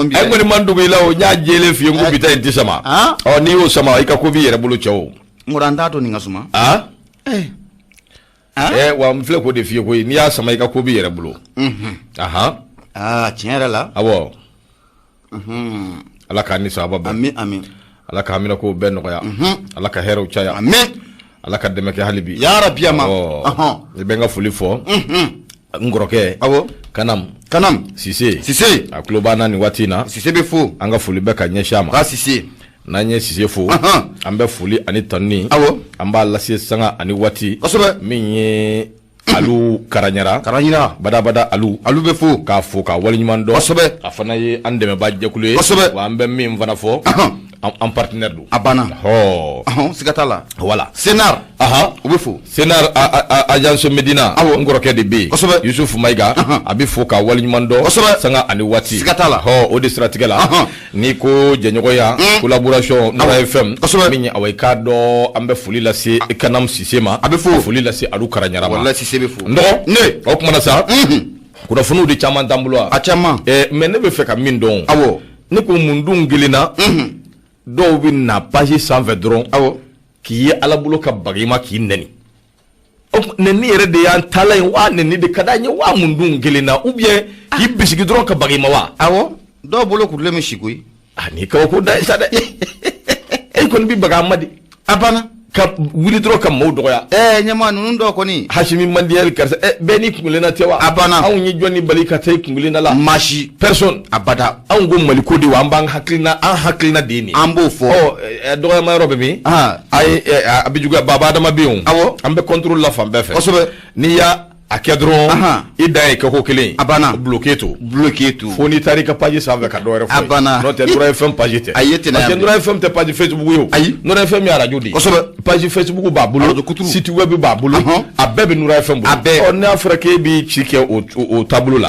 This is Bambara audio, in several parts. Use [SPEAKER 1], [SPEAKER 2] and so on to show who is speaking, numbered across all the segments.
[SPEAKER 1] N kɔni man dogo i la, o n y'a jɛlen f'i ye, n ko bi ta in tɛ sama. Ɔ, n'i y'o sama, i ka ko b'i yɛrɛ bolo, cɛ o.
[SPEAKER 2] N kɔrɔ, an t'a to nin ka suma.
[SPEAKER 1] Ɛ wa, n filɛ k'o de f'i ye koyi, n'i y'a sama, i ka ko b'i yɛrɛ bolo. Ahan.
[SPEAKER 2] Aa, tiɲɛ yɛrɛ la.
[SPEAKER 1] Awɔ. Ala k'an ni sababa bɛn.
[SPEAKER 2] Ami, ami.
[SPEAKER 1] Ala k'an minɛ k'o bɛɛ nɔgɔya. Ala ka hɛrɛw caya.
[SPEAKER 2] Ami.
[SPEAKER 1] Ala ka dɛmɛ kɛ hali bi.
[SPEAKER 2] Yarabi ama.
[SPEAKER 1] I bɛ n ka foli fɔ n kɔrɔkɛ. Kanam.
[SPEAKER 2] Kanam.
[SPEAKER 1] Sise.
[SPEAKER 2] Sise.
[SPEAKER 1] A tulo b'an na nin waati in na.
[SPEAKER 2] Sise bɛ fo.
[SPEAKER 1] An ka foli bɛ ka ɲɛsin a ma.
[SPEAKER 2] K'a Sise.
[SPEAKER 1] N'an ye Sise fo, an bɛ foli ani tanuni, an b'a lase sanga ani waati. Min ye Alu Karaɲara.
[SPEAKER 2] Karaɲara.
[SPEAKER 1] Badabada Alu.
[SPEAKER 2] Alu bɛ fo.
[SPEAKER 1] K'a fo k'a waleɲuman dɔn. A fana ye an dɛmɛbaa jɛkulu ye. Wa an bɛ min fana fɔ, an partenaire don.
[SPEAKER 2] A banna.
[SPEAKER 1] Hɔ.
[SPEAKER 2] Siga t'a la.
[SPEAKER 1] Voilà.
[SPEAKER 2] Senar. U bɛ fo.
[SPEAKER 1] Senar agence Medina. N kɔrɔkɛ de bɛ yen. Yusuf Mayiga. A bɛ fo k'a waleɲuman dɔn. Sanga ani waati.
[SPEAKER 2] Siga t'a la.
[SPEAKER 1] Hɔ, o de siratigɛ la. N'i ko jɛɲɔgɔnya, collaboration, Nura FM min ye, awa, i k'a dɔn, an bɛ foli lase Kanam Sise ma.
[SPEAKER 2] A bɛ fo.
[SPEAKER 1] Foli lase Alu Karaɲara ma.
[SPEAKER 2] Walahi, Sise bɛ fo.
[SPEAKER 1] N dɔgɔ.
[SPEAKER 2] Ne.
[SPEAKER 1] O kumana sa. Kunnafoniw de caman t'an bolo wa?
[SPEAKER 2] A caman.
[SPEAKER 1] Mais ne bɛ fɛ ka min dɔn. Ne ko mun dun kelen na, dɔw bɛ na page sanfɛ dɔrɔn. K'i ye Ala bolo ka baga i ma, k'i nɛni. Nɛni yɛrɛ de y'an taala ye wa? Nɛni de ka d'an ye wa? Mun dun kelen na? Ou bien k'i bisigi dɔrɔn ka baga i ma wa?
[SPEAKER 2] Awɔ, dɔw bolo kurulen bɛ si koyi.
[SPEAKER 1] A ni kabako da ye sa dɛ. E kɔni bɛ baga an ma de.
[SPEAKER 2] A banna.
[SPEAKER 1] Ka wuli dɔrɔn ka maaw dɔgɔya.
[SPEAKER 2] Ɛɛ ɲɛmaa ninnu dɔw kɔni.
[SPEAKER 1] Hasimi man di karisa, ɛ, bɛɛ n'i kunkelenna tɛ wa?
[SPEAKER 2] A banna.
[SPEAKER 1] Anw ye jɔnni bali ka taa i kunkelenna la?
[SPEAKER 2] Maa si.
[SPEAKER 1] Personne.
[SPEAKER 2] Abada.
[SPEAKER 1] Anw ko Mali ko de wa, an b'an hakilina, an hakilina de ye nin ye.
[SPEAKER 2] An b'o fɔ.
[SPEAKER 1] Ɔ, dɔgɔyama yɔrɔ bɛ min? Ayi, a bɛ juguya, Baba Adama bɛ yen o. An bɛ contrôle la fan bɛɛ fɛ. N'i y'a a kɛ dɔrɔn, i dan ye kɛko kelen ye.
[SPEAKER 2] A banna.
[SPEAKER 1] Bloqué to.
[SPEAKER 2] Bloqué to.
[SPEAKER 1] Fo n'i taara i ka page sanfɛ ka dɔ wɛrɛ fɔ.
[SPEAKER 2] A banna.
[SPEAKER 1] N'o tɛ, Nura FM page tɛ.
[SPEAKER 2] Ayi, e tɛna
[SPEAKER 1] Parce que Nura FM tɛ page Facebook ye o.
[SPEAKER 2] Ayi.
[SPEAKER 1] Nura FM ye radio de ye. Page Facebook b'a bolo.
[SPEAKER 2] Radio kuturu.
[SPEAKER 1] Site web b'a bolo. A bɛɛ bɛ Nura FM bolo.
[SPEAKER 2] A bɛɛ.
[SPEAKER 1] Ɔ, n'a fɔra k'e b'i ci kɛ o taabolo la.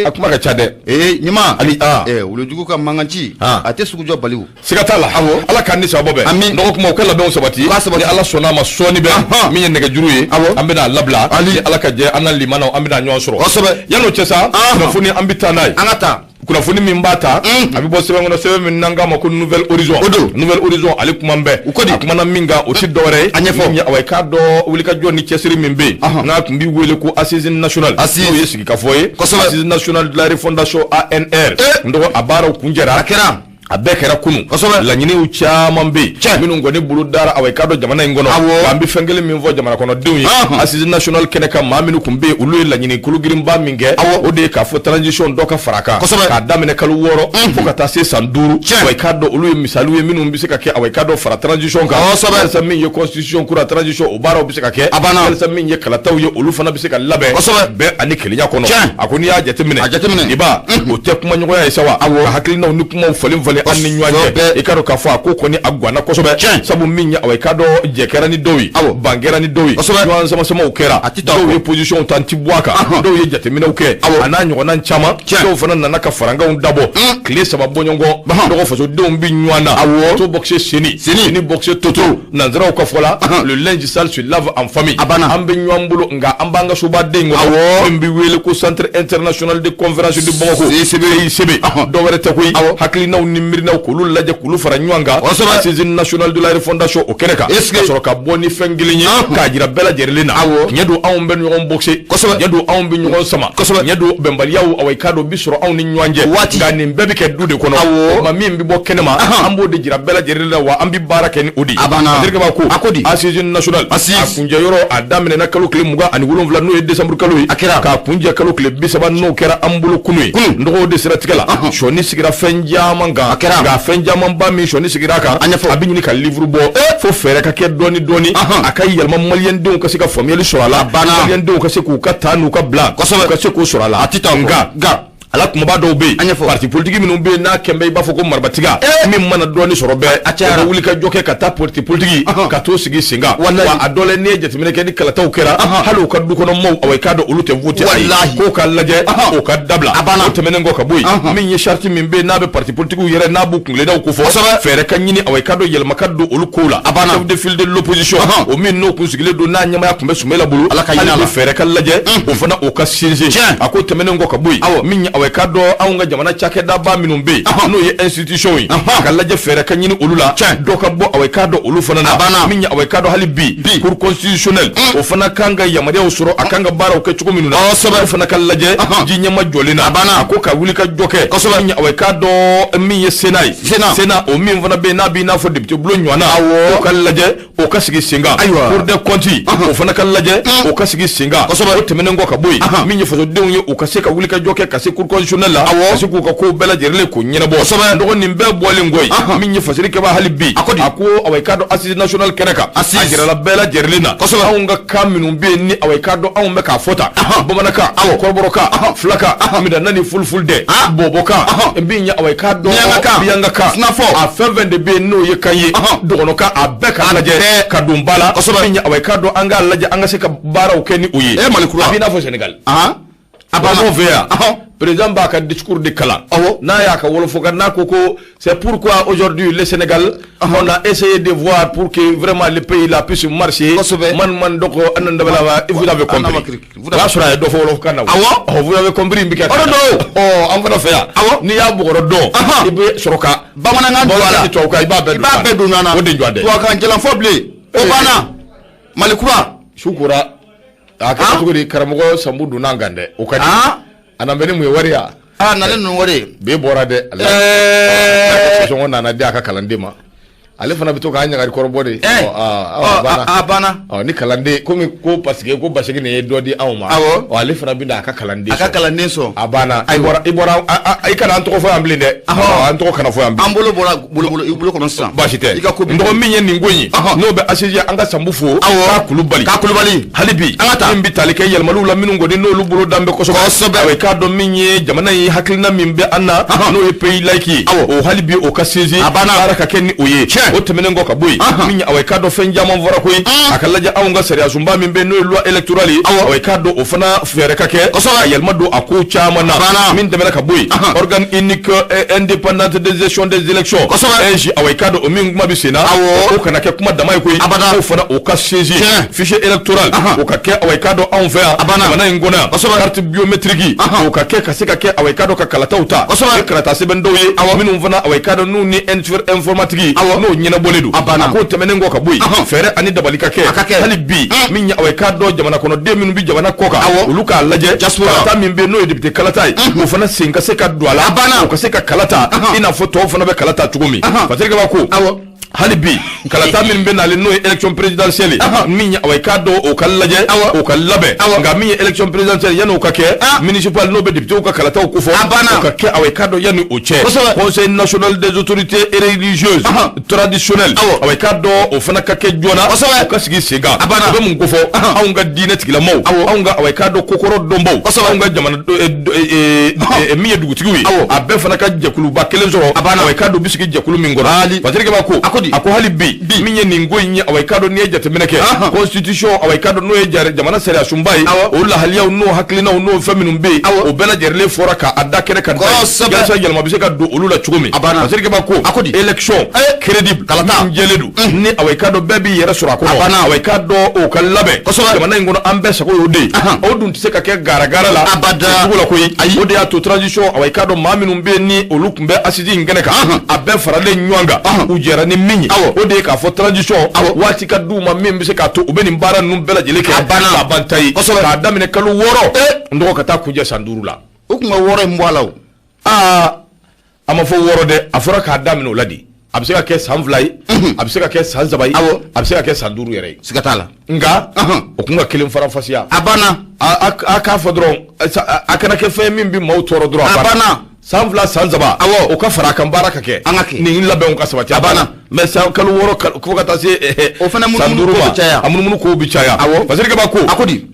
[SPEAKER 1] A kuma ka ca dɛ.
[SPEAKER 2] Ee ɲuman.
[SPEAKER 1] Ali aa.
[SPEAKER 2] Ee, wulujugu ka mankan ci. A tɛ sugujɔ bali o.
[SPEAKER 1] Siga t'a la. Ala k'an ni sababa bɛn.
[SPEAKER 2] Ami.
[SPEAKER 1] Dɔgɔ kuma, u ka labɛnw sabati.
[SPEAKER 2] U ka sabati.
[SPEAKER 1] Ni Ala sɔnna a ma, sɔɔni bɛ min ye nɛgɛjuru ye. An bɛna a labila. Ni Ala ka jɛ, an na limanaw, an bɛna ɲɔgɔn sɔrɔ. Yan'o cɛ sa, kunnafoni, an bɛ taa n'a ye.
[SPEAKER 2] An ka taa.
[SPEAKER 1] Kunnafoni min b'a ta, a bɛ bɔ sɛbɛn kɔnɔ, sɛbɛn min n'an k'a ma ko Nouvel Horizon.
[SPEAKER 2] O don.
[SPEAKER 1] Nouvel Horizon, ale kuma bɛɛ.
[SPEAKER 2] U ko di?
[SPEAKER 1] A kumana min kan, o ti dɔwɛrɛ ye.
[SPEAKER 2] A ɲɛfɔ.
[SPEAKER 1] Min ye, awa, i k'a dɔn, wulikajɔ ni cɛsiri min bɛ yen, n'a tun bɛ wele ko Assise nationale.
[SPEAKER 2] Assise.
[SPEAKER 1] N'o ye sigikafɔ ye. Assise nationale de la refondation, ANR. N dɔgɔ, a baaraw kuncɛra.
[SPEAKER 2] A kɛra.
[SPEAKER 1] A bɛɛ kɛra kunun. Laɲiniw caman bɛ yen minnu kɔni bolo dara, awa, i k'a dɔn, jamana in kɔnɔ. An bɛ fɛn kelen min fɔ jamana kɔnɔdenw ye, assise nationale kɛnɛ kan, maa minnu tun bɛ yen, olu ye laɲini kologirinba min kɛ, o de ye k'a fɔ transition dɔ ka fara a kan, k'a daminɛ kalo 6 fo ka taa se san 5. Wa i k'a dɔn, olu ye misaliw ye minnu bɛ se ka kɛ, awa, i k'a dɔn, fara transition kan, walasa min ye constitution kura, transition, o baaraw bɛ se ka kɛ.
[SPEAKER 2] A banna.
[SPEAKER 1] Walasa min ye kalataw ye, olu fana bɛ se ka labɛn bɛn ani kelenya kɔnɔ. A ko n'i y'a jateminɛ,
[SPEAKER 2] A jateminɛ.
[SPEAKER 1] I b'a o tɛ kumaɲɔgɔnya ye sa wa? Ka hakilinaw ni kumaw falen falen an ni ɲɔgɔn cɛ. I k'a dɔn k'a fɔ a ko kɔni a ganna kosɛbɛ. Sabu min ye, awa, i k'a dɔn, jɛ kɛra ni dɔw ye, ban kɛra ni dɔw ye, ɲɔgɔn samasamaw kɛra.
[SPEAKER 2] A tɛ taa
[SPEAKER 1] Dɔw
[SPEAKER 2] kɔ.
[SPEAKER 1] ye position ta, n ti bɔ a kan. Dɔw ye jateminɛw kɛ, a n'a ɲɔgɔnna caman. Dɔw fana nana ka farankanw dabɔ, tile 3 bɔɲɔgɔn. Dɔgɔ, fasodenw bɛ ɲɔgɔn na. To boxe seni seni boxe toto, nanzaraw ka fɔ la, le linge sale se lave en famille.
[SPEAKER 2] A banna.
[SPEAKER 1] An bɛ ɲɔgɔn bolo, nka an b'an ka sobaden kɔnɔ min bɛ wele ko Centre international de conférence de Bamako, CICB. Dɔw wɛrɛ tɛ koyi, hakilinaw ni miirinaw, k'olu lajɛ, k'olu fara ɲɔgɔn kan, Assise nationale de la refondation, o kɛnɛ kan, ka sɔrɔ ka bɔ ni fɛn kelen ye k'a jira bɛɛ lajɛlen na. Tiɲɛ don, anw bɛ ɲɔgɔn boxe. Tiɲɛ don, anw bɛ ɲɔgɔn sama. Tiɲɛ don, bɛnbaliyaw, awa, i k'a dɔn, bi sɔrɔ anw ni ɲɔgɔn cɛ. Nka nin bɛɛ bɛ kɛ du de kɔnɔ. Ma min bɛ bɔ kɛnɛma, an b'o de jira bɛɛ lajɛlen la, wa an bɛ baara kɛ ni o de ye.
[SPEAKER 2] A banna.
[SPEAKER 1] Patrick b'a ko
[SPEAKER 2] A ko di?
[SPEAKER 1] Assise nationale, a kuncɛ yɔrɔ, a daminɛna kalo tile 27, n'o ye décembre kalo ye.
[SPEAKER 2] A kɛra.
[SPEAKER 1] K'a kuncɛ kalo tile 30, n'o kɛra an bolo kunun ye.
[SPEAKER 2] Kunun.
[SPEAKER 1] N dɔgɔw de siratigɛ la, sɔni sigira fɛn caman kan.
[SPEAKER 2] A kɛra.
[SPEAKER 1] Nka fɛn camanba min sɔni sigira a kan,
[SPEAKER 2] A ɲɛfɔ.
[SPEAKER 1] a bɛ ɲini ka livre bɔ, fo fɛɛrɛ ka kɛ dɔɔni dɔɔni, a ka yɛlɛma, maliyɛndenw ka se ka faamuyali sɔrɔ a la.
[SPEAKER 2] A banna.
[SPEAKER 1] Maliyɛndenw ka se k'u ka taa n'u ka bila, u ka se k'o sɔrɔ a la.
[SPEAKER 2] A tɛ taa o kɔ.
[SPEAKER 1] Nka ala, kumaba dɔw bɛ yen,
[SPEAKER 2] A ɲɛfɔ.
[SPEAKER 1] Parti politique minnu bɛ yen, n'a kɛn bɛ i b'a fɔ ko marabatiga min mana dɔɔni sɔrɔ bɛɛ,
[SPEAKER 2] A cayara.
[SPEAKER 1] o bɛ wuli ka jɔ kɛ ka taa parti politique ka t'o sigi sen kan.
[SPEAKER 2] Walahi.
[SPEAKER 1] Wa a dɔ la, n'i ye jateminɛ kɛ, ni kalataw kɛra, hali u ka du kɔnɔ maaw, awa, i k'a dɔn, olu tɛ voter a ye.
[SPEAKER 2] Walahi.
[SPEAKER 1] K'o ka lajɛ, o ka dabila.
[SPEAKER 2] A banna.
[SPEAKER 1] O tɛmɛnen kɔ ka bɔ yen, min ye charte min bɛ yen, n'a bɛ parti politique yɛrɛ, n'a b'u kuntilennaw ko fɔ, fɛɛrɛ ka ɲini, awa, i k'a dɔn, yɛlɛma ka don olu kow la.
[SPEAKER 2] A banna.
[SPEAKER 1] Chef de file de l'opposition, o min n'o kun sigilen don, n'a ɲɛmaaya tun bɛ Sumela bolo,
[SPEAKER 2] Ala ka hinɛ a
[SPEAKER 1] hali
[SPEAKER 2] la.
[SPEAKER 1] bi fɛɛrɛ ka lajɛ, o fana o ka sinsin.
[SPEAKER 2] Tiɲɛ.
[SPEAKER 1] A ko tɛmɛnen kɔ ka bɔ yen, min ye, awa k'a dɔn anw ka jamana cakɛdaba minnu bɛ yen, n'o ye institution ye, ka lajɛ fɛɛrɛ ka ɲini olu la, dɔ ka bɔ awa k'a dɔn olu fana na. Min ye awa k'a dɔn hali bi cour constitutionnelle, o fana kan ka yamaruyaw sɔrɔ, a kan ka baaraw kɛ cogo minnu na, o fana ka lajɛ ji ɲɛma jɔlen na. A ko ka wuli ka jɔ kɛ. Min ye awa k'a dɔn min ye Sénat ye, Sénat o min fana bɛ yen n'a b'i n'a fɔ député bulon ɲɔgɔn na, o ka lajɛ, o ka sigi sen kan. Cour des comptes, o fana ka lajɛ, o ka sigi sen kan. O tɛmɛnen kɔ ka bɔ yen, min ye fasodenw ye, u ka se ka wuli ka jɔ kɛ ka se cour constitutionnelle la, ka se k'u ka kow bɛɛ lajɛlen k'o ɲɛnabɔ. Dɔgɔ nin bɛɛ bɔlen kɔ yen, min ye fasiri kɛba hali bi, a ko awa k'a dɔn assise nationale kɛnɛ kan, a jirala bɛɛ lajɛlen na, anw ka kan minnu bɛ yen ni awa k'a dɔn anw bɛ k'a fɔ tan, bamanankan, kɔrɔbɔrɔkan, fulakan, midana ni fulfulde, bɔbɔkan, min ye awa k'a dɔn miyankakan, sinafɔ, a fɛn fɛn de bɛ yen n'o ye kan ye, dɔgɔnɔkan, a bɛɛ k'a lajɛ ka don ba la. Min ye awa k'a dɔn an k'a lajɛ an ka se ka baaraw kɛ ni o ye.
[SPEAKER 2] Mali kura.
[SPEAKER 1] A b'i n'a fɔ Sénégal. A b'an fɛ yan, président b'a ka discours de kalan, n'a y'a ka wolofokan n'a ko ko c'est pourquoi aujourd'hui le Sénégal, on a essayé de voir pour que vraiment le pays là puisse marcher. Man man dɔgɔ an dabala, vous avez compris, o y'a sɔrɔ a ye dɔ fɔ wolofokan na. Awɔ, vous avez compris n bɛ kɛ.
[SPEAKER 2] O de don.
[SPEAKER 1] Ɔ, an fana fɛ yan, n'i y'a bɔgɔrɔ dɔn, i bɛ sɔrɔ ka
[SPEAKER 2] bamanankan don a la,
[SPEAKER 1] tubabukan, i b'a bɛɛ
[SPEAKER 2] don, i b'a bɛɛ don ɲɔgɔn na.
[SPEAKER 1] O de jɔ dɛ.
[SPEAKER 2] Tubabukan jalan fɔ bilen, o banna. Mali kura.
[SPEAKER 1] Su kora a kɛra cogo di? Karamɔgɔ Sanbu donna an kan dɛ, o ka di. A na bɛ ni mun ye? Wari ya?
[SPEAKER 2] Aa, nalen ninnu wari.
[SPEAKER 1] Bi bɔra dɛ. Sɔngɔ nana di a ka kalanden ma, ale fana bɛ to k'a ɲagari kɔrɔbɔ de.
[SPEAKER 2] A banna.
[SPEAKER 1] Ni kalanden komi ko parce que ko Basigi nin ye dɔ di anw ma.
[SPEAKER 2] Awɔ.
[SPEAKER 1] Ale fana bɛ na a ka kalanden
[SPEAKER 2] A ka kalanden sɔn.
[SPEAKER 1] A banna. I bɔra, i bɔra, i kana an tɔgɔ fɔ yan bilen dɛ. An tɔgɔ kana fɔ yan bilen.
[SPEAKER 2] An bolo bɔra bolo i bolo kɔnɔ sisan.
[SPEAKER 1] Baasi tɛ.
[SPEAKER 2] I ka ko
[SPEAKER 1] n dɔgɔ min ye nin ko in ye, n'o bɛ assise, an ka Sanbu fo. K'a Kulubali.
[SPEAKER 2] K'a Kulubali.
[SPEAKER 1] Hali bi
[SPEAKER 2] an ka taa.
[SPEAKER 1] Min bɛ tali kɛ yɛlɛmaliw la minnu kɔni n'olu bolo dan bɛ kosɛbɛ.
[SPEAKER 2] Kosɛbɛ.
[SPEAKER 1] I k'a dɔn min ye jamana in hakilina min bɛ an na, n'o ye pays laïque ye. O hali bi o ka sinsin.
[SPEAKER 2] A banna.
[SPEAKER 1] Baara ka kɛ ni o ye. O tɛmɛnen kɔ ka bɔ yen, min ye awa i k'a dɔn fɛn caman fɔra koyi, a ka lajɛ anw ka sariya sunba min bɛ yen n'o ye loi électorale ye, awa i k'a dɔn o fana fɛɛrɛ ka kɛ ka yɛlɛma don a ko caman na. Min tɛmɛna ka bɔ yen, organe unique indépendant de gestion des élections, AIGE, awa i k'a dɔn o min kuma bɛ sen na, o kana kɛ kuma dama ye koyi, o fana o ka sinsin. Fichier électoral, o ka kɛ awa i k'a dɔn anw fɛ yan jamana in kɔnɔ yan. Carte biométrique, o ka kɛ ka se ka kɛ awa i k'a dɔn ka kalataw ta, ni kalata sɛbɛn dɔw ye minnu fana awa i k'a dɔn n'u ni informatique n'o ɲɛnabɔlen don.
[SPEAKER 2] A
[SPEAKER 1] k'o tɛmɛnen kɔ ka bɔ yen, fɛɛrɛ ani dabali ka kɛ hali bi, min ye awa i k'a dɔn jamana kɔnɔden minnu bɛ jamana kɔ kan, olu k'a lajɛ kalata min bɛ yen n'o ye député kalata ye, o fana sen ka se ka don a la, o ka se ka kala ta i n'a fɔ tɔw fana bɛ kala ta cogo min. Patrick b'a ko hali bi kalata min bɛ nalen, n'o ye élection présidentielle ye, min ye awa i k'a dɔn o ka lajɛ, o ka labɛn. Nka min ye élection présidentielle, yanni o ka kɛ, municipal n'o bɛ député ka kalataw kofɔ, o ka kɛ awa i k'a dɔn yanni o cɛ, conseil national des autorités religieuses traditionnelles, awa i k'a dɔn o fana ka kɛ joona, o ka sigi sen kan. O bɛ mun kofɔ? Anw ka diinɛ tigilamaw, anw ka awa i k'a dɔn kokɔrɔ dɔnbaw, anw ka jamana min ye dugutigiw ye, a bɛɛ fana ka jɛkuluba kelen sɔrɔ, awa i k'a dɔn u bɛ sigi jɛkulu min kɔrɔ. Patrick b'a ko a ko hali bi min ye nin ko in ye, awa i k'a dɔn n'i ye jateminɛ kɛ constitution, awa i k'a dɔn n'o ye jamana sariya sunba ye, o lahaliyaw n'o hakilinaw n'o fɛn minnu bɛ yen, o bɛɛ lajɛlen fɔra k'a da kɛnɛ kan walasa yɛlɛma bɛ se ka don olu la cogo min. Patrick b'a ko élection crédible, min jɛlen don, ni awa i k'a dɔn bɛɛ b'i yɛrɛ sɔrɔ a kɔnɔ, awa i k'a dɔn o ka labɛn jamana in kɔnɔ, an bɛɛ sago y'o de ye. O dun tɛ se ka kɛ garagara la cogo la koyi. O de y'a to transition, awa i k'a dɔn maa minnu bɛ yen ni olu tun bɛ assise in kɛnɛ kan, a bɛɛ faralen ɲɔgɔn kan, u jɛra ni min ye, o de ye k'a fɔ transition waati ka d'u ma min bɛ se k'a to u bɛ nin baara ninnu bɛɛ lajɛlen kɛ k'a ban ta ye, k'a daminɛ kalo 6, n dɔgɔ, ka taa kunjɛ san 5 la.
[SPEAKER 2] O tun ka 6 in bɔ a la o.
[SPEAKER 1] Aa, a ma fɔ 6 dɛ, a fɔra k'a daminɛ o la de. A bɛ se ka kɛ san 2 ye, a bɛ se ka kɛ san 3 ye, a bɛ se ka kɛ san 5 yɛrɛ ye.
[SPEAKER 2] Siga t'a la.
[SPEAKER 1] Nka o kun ka kelen faranfasiya.
[SPEAKER 2] A banna.
[SPEAKER 1] A k'a fɔ dɔrɔn, a kana kɛ fɛn min bɛ maaw tɔɔrɔ dɔrɔn.
[SPEAKER 2] A banna.
[SPEAKER 1] San 2, san 3, o ka fara a kan, baara ka kɛ.
[SPEAKER 2] An ka kɛ.
[SPEAKER 1] Nin labɛnw ka sabati.
[SPEAKER 2] A banna.
[SPEAKER 1] Mais san kalo 6 fo ka taa se
[SPEAKER 2] o fana
[SPEAKER 1] san 5 ma, a munumunu kow bɛ caya. Patrick b'a ko
[SPEAKER 2] a ko di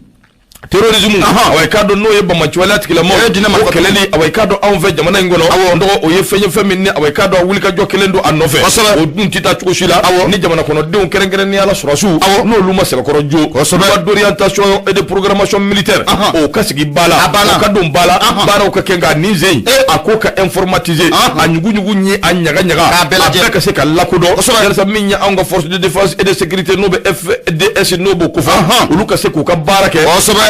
[SPEAKER 1] terrorisme, awa i k'a dɔn n'o ye banbaanciwaleya tigilamɔgɔw o kɛlɛli, awa i k'a dɔn anw fɛ jamana in kɔnɔ, n dɔgɔ, o ye fɛn ye fɛn min ni awa i k'a dɔn wulikajɔ kelen don a nɔfɛ, o dun tɛ taa cogo si la ni jamana kɔnɔdenw, kɛrɛnkɛrɛnnenya la sɔrɔdasiw, n'olu ma sɛbɛkɔrɔ jo. Loi d'orientation et de programmation militaire, o ka sigi ba la, o ka don ba la, baaraw ka kɛ. Nka nin sen in, a ko ka informatiser, a ɲugu-ɲugu ni a ɲaga-ɲaga, a bɛɛ ka se ka lakodɔn, walasa min ye anw ka force de défense et de sécurité, n'o bɛ FDS, n'o b'o kofɔ, olu ka se k'u ka baara kɛ.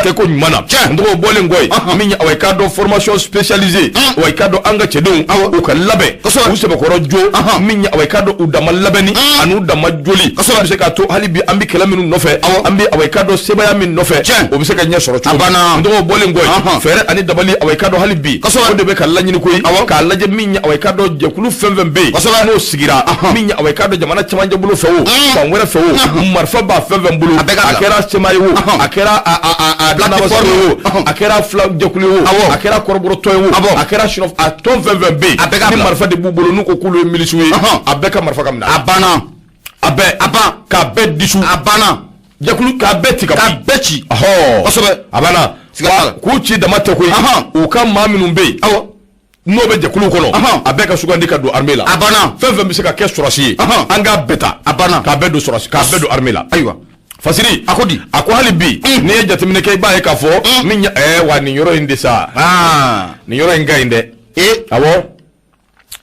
[SPEAKER 1] kɛko ɲuman na. N tɔgɔ bɔlen kɔ yen, min ye, awa, i k'a dɔn, formation spécialisée, wa i k'a dɔn, an ka cɛdenw, u ka labɛn u sɛbɛkɔrɔ jo, min ye, awa, i k'a dɔn, u dama labɛnni ani u dama joli bɛ se k'a to hali bi an bɛ kɛlɛ minnu nɔfɛ, an bɛ, awa, i k'a dɔn, sebaaya min nɔfɛ, o bɛ se ka ɲɛ sɔrɔ cogo min. N tɔgɔ bɔlen kɔ yen, fɛɛrɛ ani dabali, awa, i k'a dɔn, hali bi o de bɛ ka laɲini koyi, k'a lajɛ min ye, awa, i k'a dɔn, jɛkulu fɛn fɛn bɛ yen n'o sigira, min ye, awa, i k'a dɔn, jamana cɛmancɛ bolo fɛ o, fan wɛrɛ fɛ o, marifa b'a fɛn fɛn bolo, a kɛra CMA ye o, a kɛra a plateforme ye o, a kɛra fila jɛkulu ye o, a kɛra kɔrɔbɔrɔ tɔn ye o, a kɛra sinɔ, a tɔn fɛn fɛn bɛ yen ni marifa de b'u bolo, n'u ko k'olu ye milisiw ye, a bɛɛ ka marifa ka minɛ.
[SPEAKER 2] A banna.
[SPEAKER 1] A bɛɛ.
[SPEAKER 2] A ban.
[SPEAKER 1] K'a bɛɛ dissous.
[SPEAKER 2] A banna.
[SPEAKER 1] Jɛkulu, k'a bɛɛ ci ka
[SPEAKER 2] k'a bɛɛ ci.
[SPEAKER 1] Ɔhɔ.
[SPEAKER 2] Kosɛbɛ.
[SPEAKER 1] A banna. K'u ci dama tɛ koyi, u ka maa minnu bɛ yen n'o bɛ jɛkulu kɔnɔ, a bɛɛ ka sugandi ka don armée la.
[SPEAKER 2] A banna.
[SPEAKER 1] Fɛn fɛn bɛ se ka kɛ sɔrɔsi ye, an k'a bɛɛ ta.
[SPEAKER 2] A banna.
[SPEAKER 1] K'a bɛɛ don sɔrɔsi, k'a bɛɛ don armée la.
[SPEAKER 2] Ayiwa.
[SPEAKER 1] Fasiri.
[SPEAKER 2] A ko di?
[SPEAKER 1] A ko hali bi, n'i ye jateminɛ kɛ, i b'a ye k'a fɔ min ye wa nin yɔrɔ in de sa, nin yɔrɔ in ka ɲi dɛ. Awɔ,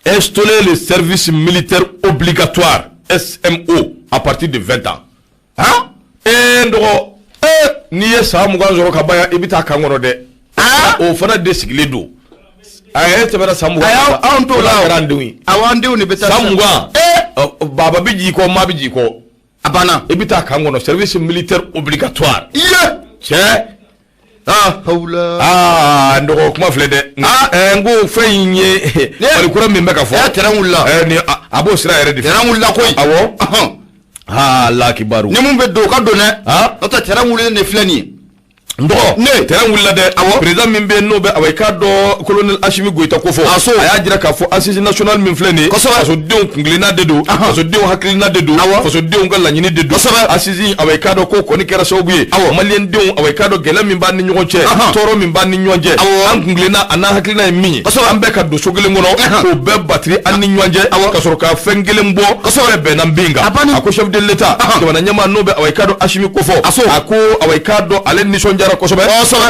[SPEAKER 1] instaurer le service militaire obligatoire, SMO, à partir de 20 ans.
[SPEAKER 2] Han.
[SPEAKER 1] Ee, n dɔgɔ, n'i ye san 20 sɔrɔ ka ban yan, i bɛ taa camp kɔnɔ dɛ. O fana de sigilen don. A yɛrɛ tɛmɛna san 20.
[SPEAKER 2] Anw t'o la.
[SPEAKER 1] Kɛra an denw ye.
[SPEAKER 2] Awɔ, an denw de bɛ taa.
[SPEAKER 1] San 20, baba bɛ jigin kɔ, maa bɛ jigin kɔ.
[SPEAKER 2] A banna.
[SPEAKER 1] I bɛ taa camp kɔnɔ, service militaire obligatoire.
[SPEAKER 2] Iye.
[SPEAKER 1] Cɛ.
[SPEAKER 2] Ah, hawula.
[SPEAKER 1] Aa, n dɔgɔ, kuma filɛ dɛ. N ko fɛn in ye Mali kura min bɛ ka fɔ.
[SPEAKER 2] Terrain wulila.
[SPEAKER 1] Ni a b'o sira yɛrɛ de fɛ.
[SPEAKER 2] Terrain wulila koyi.
[SPEAKER 1] Awɔ. Aa, lakibaru.
[SPEAKER 2] Ni mun bɛ don, o ka don dɛ. N'o tɛ, terrain wulilen de filɛ nin ye.
[SPEAKER 1] N dɔgɔ, ne terrain wulila dɛ. Awɔ, président min bɛ yen, n'o bɛ, awa, i k'a dɔn, colonel Assimi Goïta ko fɔ,
[SPEAKER 2] A so.
[SPEAKER 1] A y'a jira k'a fɔ assise nationale min filɛ nin ye, fasodenw kunkilenna de don, fasodenw hakilina de don, fasodenw ka laɲini de don. Assise, awa, i k'a dɔn, ko kɔni kɛra sababu ye, maliyɛndenw, awa, i k'a dɔn, gɛlɛya min b'an ni ɲɔgɔn cɛ, tɔɔrɔ min b'an ni ɲɔgɔn cɛ, an kunkilenna a n'an hakilina ye min ye, an bɛɛ ka don so kelen kɔnɔ k'o bɛɛ batiri an ni ɲɔgɔn cɛ, ka sɔrɔ ka fɛn kelen bɔ, bɛɛ bɛnna min kan. A ko chef de l'État, jamana ɲɛmaa, n'o bɛ, awa, i k'a dɔn, Assimi ko fɔ, a ko, awa, i k'a dɔn, ale nisɔndiyara kosɛbɛ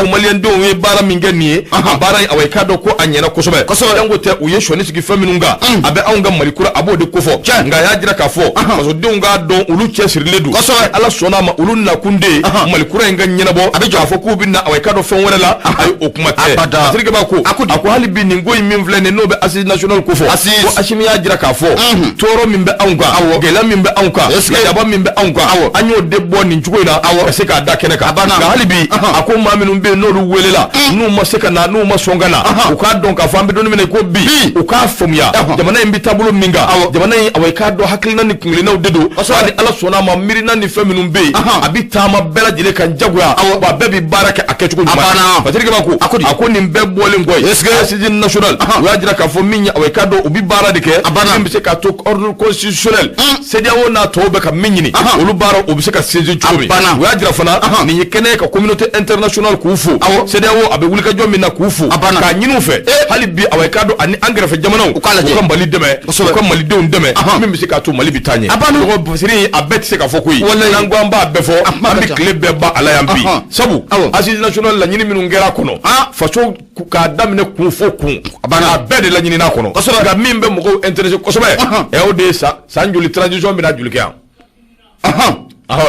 [SPEAKER 1] ko maliyɛndenw ye baara min kɛ nin ye, baara in, awa, i k'a dɔn, ko a ɲɛna kosɛbɛ. Janko tɛ u ye sɔnni sigi fɛn minnu kan, a bɛ anw ka Mali kura, a b'o de kofɔ. Nka a y'a jira k'a fɔ fasodenw k'a dɔn, olu cɛsirilen don. Ala sɔnna a ma, olu nakun de ye Mali kura in ka ɲɛnabɔ. A bɛ jɔ, a fɔ k'u bɛ na, awa, i k'a dɔn, fɛn wɛrɛ la, ayi, o kuma tɛ. Patrick b'a ko, a ko hali bi, nin ko in min filɛ nin, n'o bɛ assise nationale kofɔ, ko Assimi y'a jira k'a fɔ tɔɔrɔ min bɛ anw kan, gɛlɛya min bɛ anw kan, lajaba min bɛ anw kan, an y'o de bɔ nin cogo in na ka se k'a da kɛnɛ kan. Nka hali bi, a ko maa minnu bɛ yen n'olu welela, n'u ma se ka na, n'u ma sɔn ka na, u k'a dɔn k'a fɔ an bɛ don min na i ko bi, u k'a faamuya jamana in bɛ taabolo min kan, jamana in, awa, i k'a dɔn, hakilina ni kunkilennaw de don. Ni Ala sɔnna a ma, miirina ni fɛn minnu bɛ yen, a bɛ taama bɛɛ lajɛlen kan jagoya, wa bɛɛ bɛ baara kɛ a kɛcogo ɲuman na. Patrick b'a ko, a ko nin bɛɛ bɔlen kɔ yen, assise nationale, u y'a jira k'a fɔ min ye, awa, i k'a dɔn, u bɛ baara de kɛ min bɛ se k'a to ordre constitutionnel, CEDEAO n'a tɔw bɛ ka min ɲini, olu baara o bɛ se ka sinsin cogo min. U y'a jira fana, nin ye kɛnɛ ye ka communauté internationale k'u fo, CEDEAO a bɛ wulikajɔ min na, k'u fo, k'a ɲini u fɛ hali bi, awa, i k'a dɔn, ani an kɛrɛfɛ jamanaw, u ka Mali dɛmɛ, u ka Malidenw dɛmɛ, min bɛ se k'a to Mali bɛ taa ɲɛ. Dɔgɔ Basiri, a bɛɛ tɛ se ka fɔ koyi. N'an ko an b'a bɛɛ fɔ, an bɛ tile bɛɛ ban a la yan bi, sabu assise nationale, laɲini minnu kɛra a kɔnɔ, faso k'a daminɛ kun fo kun, a bɛɛ de laɲinina kɔnɔ. Nka min bɛ mɔgɔw intéressé kosɛbɛ, ɛ, o de ye san joli transition bɛna joli kɛ yan?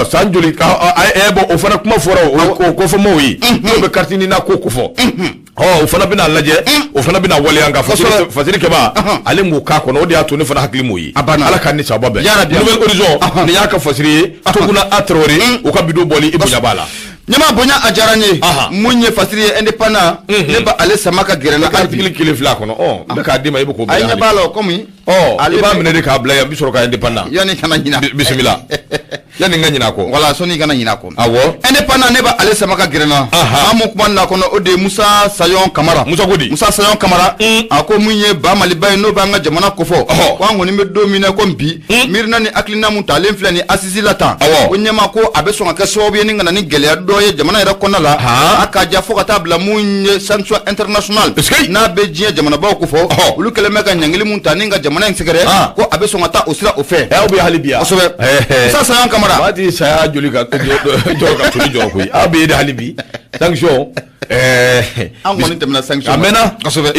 [SPEAKER 1] San joli? Ɛ, bɔn, o fana kuma fɔra, o kofɔmaw ye, n'o bɛ carte NINA ko kofɔ. Ɔ, o fana bɛna lajɛ, o fana bɛna waleya. Nka Fasiri Kɛba, ale m'o k'a kɔnɔ, o de y'a to ne fana hakili m'o ye. Ala k'an ni sababa bɛn. Nouvel Horizon, nin y'a ka fasiri ye. Toguna a Traoré, u ka bidon bɔli, i bonya b'a la.
[SPEAKER 2] Ɲɛma bonya, a diyara n ye. Mun ye fasiri ye Indépendant, ne ba ale sama ka gɛrɛ n na.
[SPEAKER 1] Article kelen fila kɔnɔ, ɔ, n bɛ k'a d'i ma, i bɛ k'o
[SPEAKER 2] bɛɛ. A ɲɛ b'a la o komi.
[SPEAKER 1] Ɔ, i b'a minɛ de k'a bila yan, n bɛ sɔrɔ ka Indépendant.
[SPEAKER 2] Yanni kana ɲina.
[SPEAKER 1] Bisimila, yanni n ka ɲinɛ a kɔ.
[SPEAKER 2] Wala, sɔnni kana ɲinɛ a kɔ.
[SPEAKER 1] Awɔ.
[SPEAKER 2] Indépendant, ne b'a ale sama ka gɛrɛ n na. An mun kuma na kɔnɔ, o de ye Musa Sayɔn Kamara.
[SPEAKER 1] Musa ko di?
[SPEAKER 2] Musa Sayɔn Kamara, a ko mun ye ba Maliba ye, n'o b'an ka jamana kofɔ, ko an kɔni bɛ don min na ko bi, miirina ni hakilina mun talen filɛ ni assise la tan, ko ɲɛma ko a bɛ sɔn ka kɛ sababu ye ni ka na ni gɛlɛya dɔ ye jamana yɛrɛ kɔnɔna la, a ka ja fo ka taa bila mun ye sanction internationale, n'a bɛ diɲɛ jamanabaw kofɔ, olu kɛlen bɛ ka ɲangili mun ta ni ka jamana in sɛgɛrɛ, ko a bɛ sɔn ka taa o sira o fɛ.
[SPEAKER 1] Aw bɛ hali bi yan.
[SPEAKER 2] Kosɛbɛ. Musa Sayɔn Kamara.
[SPEAKER 1] Waati saya joli ka jɔrɔ ka toli jɔrɔ koyi, aw bɛ yen hali bi, sanction.
[SPEAKER 2] An kɔni tɛmɛna sanction
[SPEAKER 1] a mɛnna.
[SPEAKER 2] Kosɛbɛ.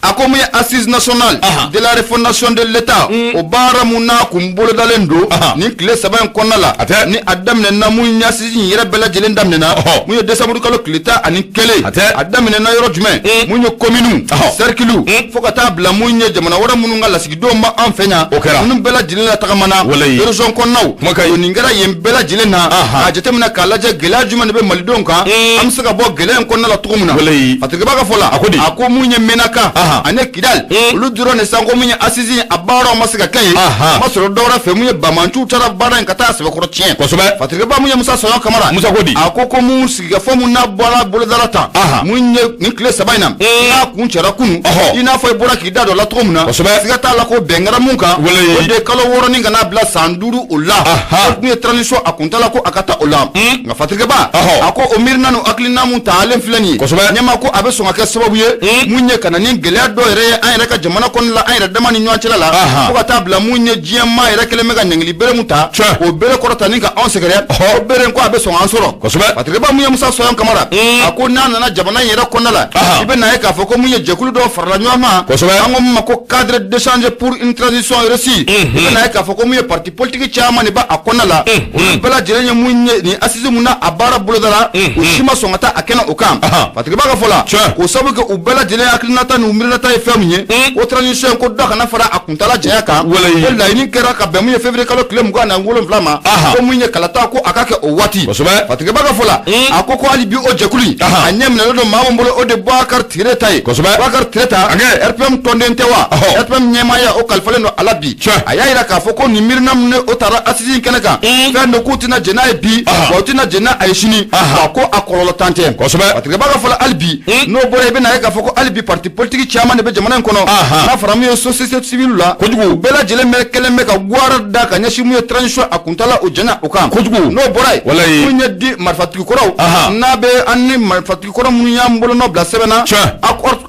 [SPEAKER 2] A ko mun ye assise nationale de la refondation de l'État, o baara mun n'a kun bolodalen don nin tile 3 in kɔnɔna la,
[SPEAKER 1] A tɛ.
[SPEAKER 2] ni a daminɛna mun ye assise in yɛrɛ bɛɛ lajɛlen daminɛna mun ye décembre kalo tile 11,
[SPEAKER 1] A tɛ.
[SPEAKER 2] a daminɛna yɔrɔ jumɛn? Mun ye communes, cercles, fo ka taa bila mun ye jamana wɛrɛ minnu ka lasigidenw ma an fɛ yan,
[SPEAKER 1] O kɛra.
[SPEAKER 2] ninnu bɛɛ lajɛlen la tagamana
[SPEAKER 1] Walayi.
[SPEAKER 2] région kɔnɔnaw.
[SPEAKER 1] Kuma ka ɲi.
[SPEAKER 2] O nin kɛra yen bɛɛ lajɛlen na k'a jateminɛ k'a lajɛ gɛlɛya jumɛn de bɛ malidenw kan, an bɛ se ka bɔ gɛlɛya in kɔnɔna la cogo min na.
[SPEAKER 1] Walayi.
[SPEAKER 2] Fatigaba ka fɔ la,
[SPEAKER 1] A ko di?
[SPEAKER 2] A ko mun ye Menaka ani Kidal, olu dɔrɔn de sanko mun ye assise in a baaraw ma se ka kɛ yen, ma sɔrɔ dɔwɛrɛ fɛ mun ye banbaanciw taara baara in ka taa sɛbɛkɔrɔ tiɲɛ. Fatigaba mun ye Musa Sɔyɔn Kamara.
[SPEAKER 1] Musa ko di?
[SPEAKER 2] A ko mun sigikafɔ mun n'a bɔra bolodala tan mun ye nin tile 3 in na, n'a kun cɛra kunun, i n'a fɔ i bɔra k'i da dɔ la cogo min na, siga t'a la ko bɛn kɛra mun kan, o de ye kalo 6 ni ka n'a bila san 5 o la, o tun ye transition a kuntala ko a ka taa o la. Nka Fatigaba, a ko o miirina n'o hakilina mun talen filɛ nin ye, ɲɛma ko a bɛ sɔn ka kɛ sababu ye mun ye ka na ni gɛlɛya dɔ yɛrɛ ye an yɛrɛ ka jamana kɔnɔna la, an yɛrɛ dama ni ɲɔgɔn cɛla la, fo ka taa bila mun ye diɲɛ maa yɛrɛ kɛlen bɛ ka ɲangili bere mun ta, o bere kɔrɔta ni ka anw sɛgɛrɛ, o bere ko a bɛ sɔn k'an sɔrɔ. Fatigaba mun ye Musa Sɔyɔn Kamara, a ko n'a nana jamana in yɛrɛ kɔnɔna la, i bɛ na ye k'a fɔ ko mun ye jɛkulu dɔw farala ɲɔgɔn kan, an ko mun ma ko cadre d'échange pour une transition réussie, i bɛ na ye k'a fɔ ko mun ye parti politique caman de b'a a kɔnɔna la, olu bɛɛ lajɛlen ye mun ye nin assise mun na a baara bolodara, u si ma sɔn ka taa a kɛnɛ o kan. Fatigaba ka fɔ la, k'o sababu kɛ u bɛɛ lajɛlen hakilinata n'u miirinata ye fɛn min ye, ko transition ko dɔ kana fara a kuntala janya kan, ko laɲini kɛra ka bɛn mun ye février kalo tile 27 ma, ko mun ye kalata ko a ka kɛ o waati. Fatigaba ka fɔ la, a ko hali bi o jɛkulu in a ɲɛ minɛlen don maa min bolo, o de Boubacar Tireta ye. Boubacar Tireta, RPM tɔnden tɛ wa? RPM ɲɛmaaya o kalifalen don a la bi. A y'a yira k'a fɔ ko nin miirina min o taara assise in kɛnɛ kan, fɛn don k'u tɛna jɛn n'a ye bi, wa u tɛna jɛn n'a ye sini, wa ko a kɔlɔlɔ tan tɛ. Fatigaba ka fɔ la, hali bi n'o bɔra, i bɛna ye k'a fɔ ko hali bi parti politique caman de bɛ jamana in kɔnɔ, n'a fɔra mun ye société civile la, u bɛɛ lajɛlen bɛ kɛlen bɛ ka gwara da ka ɲɛsin mun ye transition a kuntala o jɛnna o kan. N'o bɔra yen, mun ye di marifatigi kɔrɔw, n'a bɛ an ni marifatigi kɔrɔ minnu y'an bolonɔ bila sɛbɛn na,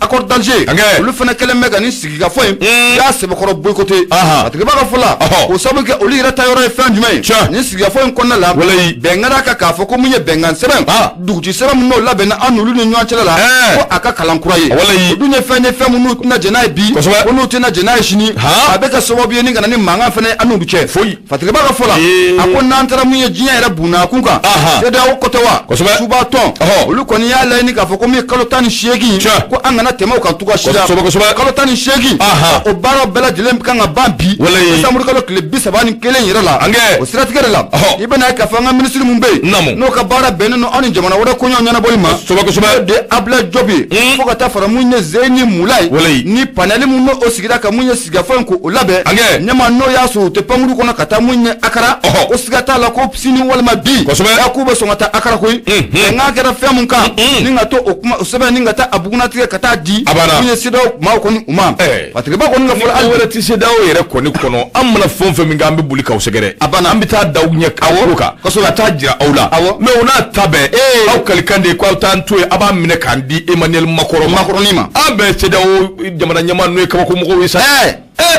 [SPEAKER 2] accord d'Alger, olu fana kɛlen bɛ ka nin sigikafɔ in y'a sɛbɛkɔrɔ boycotté. Fatigaba ka fɔ la, k'o sababu kɛ olu yɛrɛ ta yɔrɔ ye fɛn jumɛn ye nin sigikafɔ in kɔnɔna la, bɛn kɛra kan k'a fɔ ko mun ye bɛnkan sɛbɛn, duguci sɛbɛn min n'o labɛnna an n'olu ni ɲɔgɔn cɛla la, ko a ka kalan kura ye, o dun ye fɛn ye fɛn min n'u tɛna jɛn n'a ye bi, ko n'u tɛna jɛn n'a ye sini, a bɛ kɛ sababu ye ni ka na ni mankan fana ye an n'olu cɛ. Fatigaba ka fɔ la, a ko n'an taara mun ye diɲɛ yɛrɛ bunakun kan, CEDEAO kɔtɛ wa, suba tɔn, olu kɔni y'a laɲini k'a fɔ ko min ye kalo 18, ko an kana tɛmɛ o kan cogoya si la. Kalo 18, o baara bɛɛ lajɛlen kan ka ban bi décembre kalo tile 31 yɛrɛ la. O siratigɛ de la, i bɛna ye k'a fɔ an ka minisiri mun bɛ yen n'o ka baara bɛnnen don anw ni jamana wɛrɛ koɲɛw ɲɛnabɔli ma, o de Abdoulaye Diop ye, fo ka taa fara mun ye Zeyini Mulayi ni panel mun n'o sigira ka mun ye sigikafɔ in k'o labɛn ɲɛma, n'o y'a sɔrɔ u tɛ pankuru kɔnɔ ka taa mun ye Akara, ko siga t'a la ko sini walima bi k'u bɛ sɔn ka taa Akara koyi. Bɛnkan kɛra fɛn mun kan ni ka to o kuma o sɛbɛn ni ka taa a bugunnatigɛ ka taa di mun ye CEDEAO maaw kɔni u ma. Fatigaba kɔni ka fɔ
[SPEAKER 1] hali wɛrɛ tɛ CEDEAO yɛrɛ kɔni kɔnɔ, an mana fɛn o fɛn min kɛ, an bɛ boli k'aw sɛgɛrɛ,
[SPEAKER 2] a banna,
[SPEAKER 1] an bɛ taa da aw ɲɛ aw kan ka taa jira aw la. Mais o n'a ta bɛɛ, aw kalikan de ye k'aw t'an to yen, a b'a minɛ k'an di Emmanuel Macron
[SPEAKER 2] ma.
[SPEAKER 1] An bɛɛ CEDEAO jamana ɲɛmaa ninnu ye kabako mɔgɔw ye sa.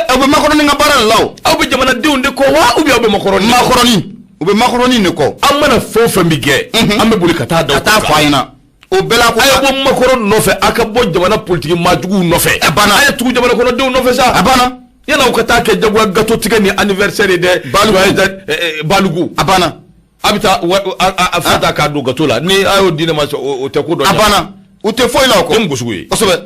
[SPEAKER 2] Aw bɛ Macron ka baara de la o.
[SPEAKER 1] Aw bɛ jamanadenw de kɔ wa, ou bien aw bɛ Macron?
[SPEAKER 2] Macron, u bɛ Macron de kɔ.
[SPEAKER 1] An mana fɛn o fɛn min kɛ, an bɛ boli ka taa da
[SPEAKER 2] ka taa fɔ a ɲɛna. O bɛɛ la ko
[SPEAKER 1] a ye bɔ Macron nɔfɛ, a ka bɔ jamana politique maajuguw nɔfɛ.
[SPEAKER 2] A banna.
[SPEAKER 1] A ye tugu jamana kɔnɔdenw nɔfɛ sa.
[SPEAKER 2] A banna.
[SPEAKER 1] Yan'aw ka taa kɛ jagoya gâteau tigɛ ni anniversaire ye dɛ. Balugu.
[SPEAKER 2] A banna.
[SPEAKER 1] A bɛ taa a fɛn ta k'a don gâteau la, ni a y'o di ne ma, o tɛ ko dɔ.
[SPEAKER 2] A banna. U tɛ foyi la o kɔ.
[SPEAKER 1] O ye gosugo ye.
[SPEAKER 2] Kosɛbɛ.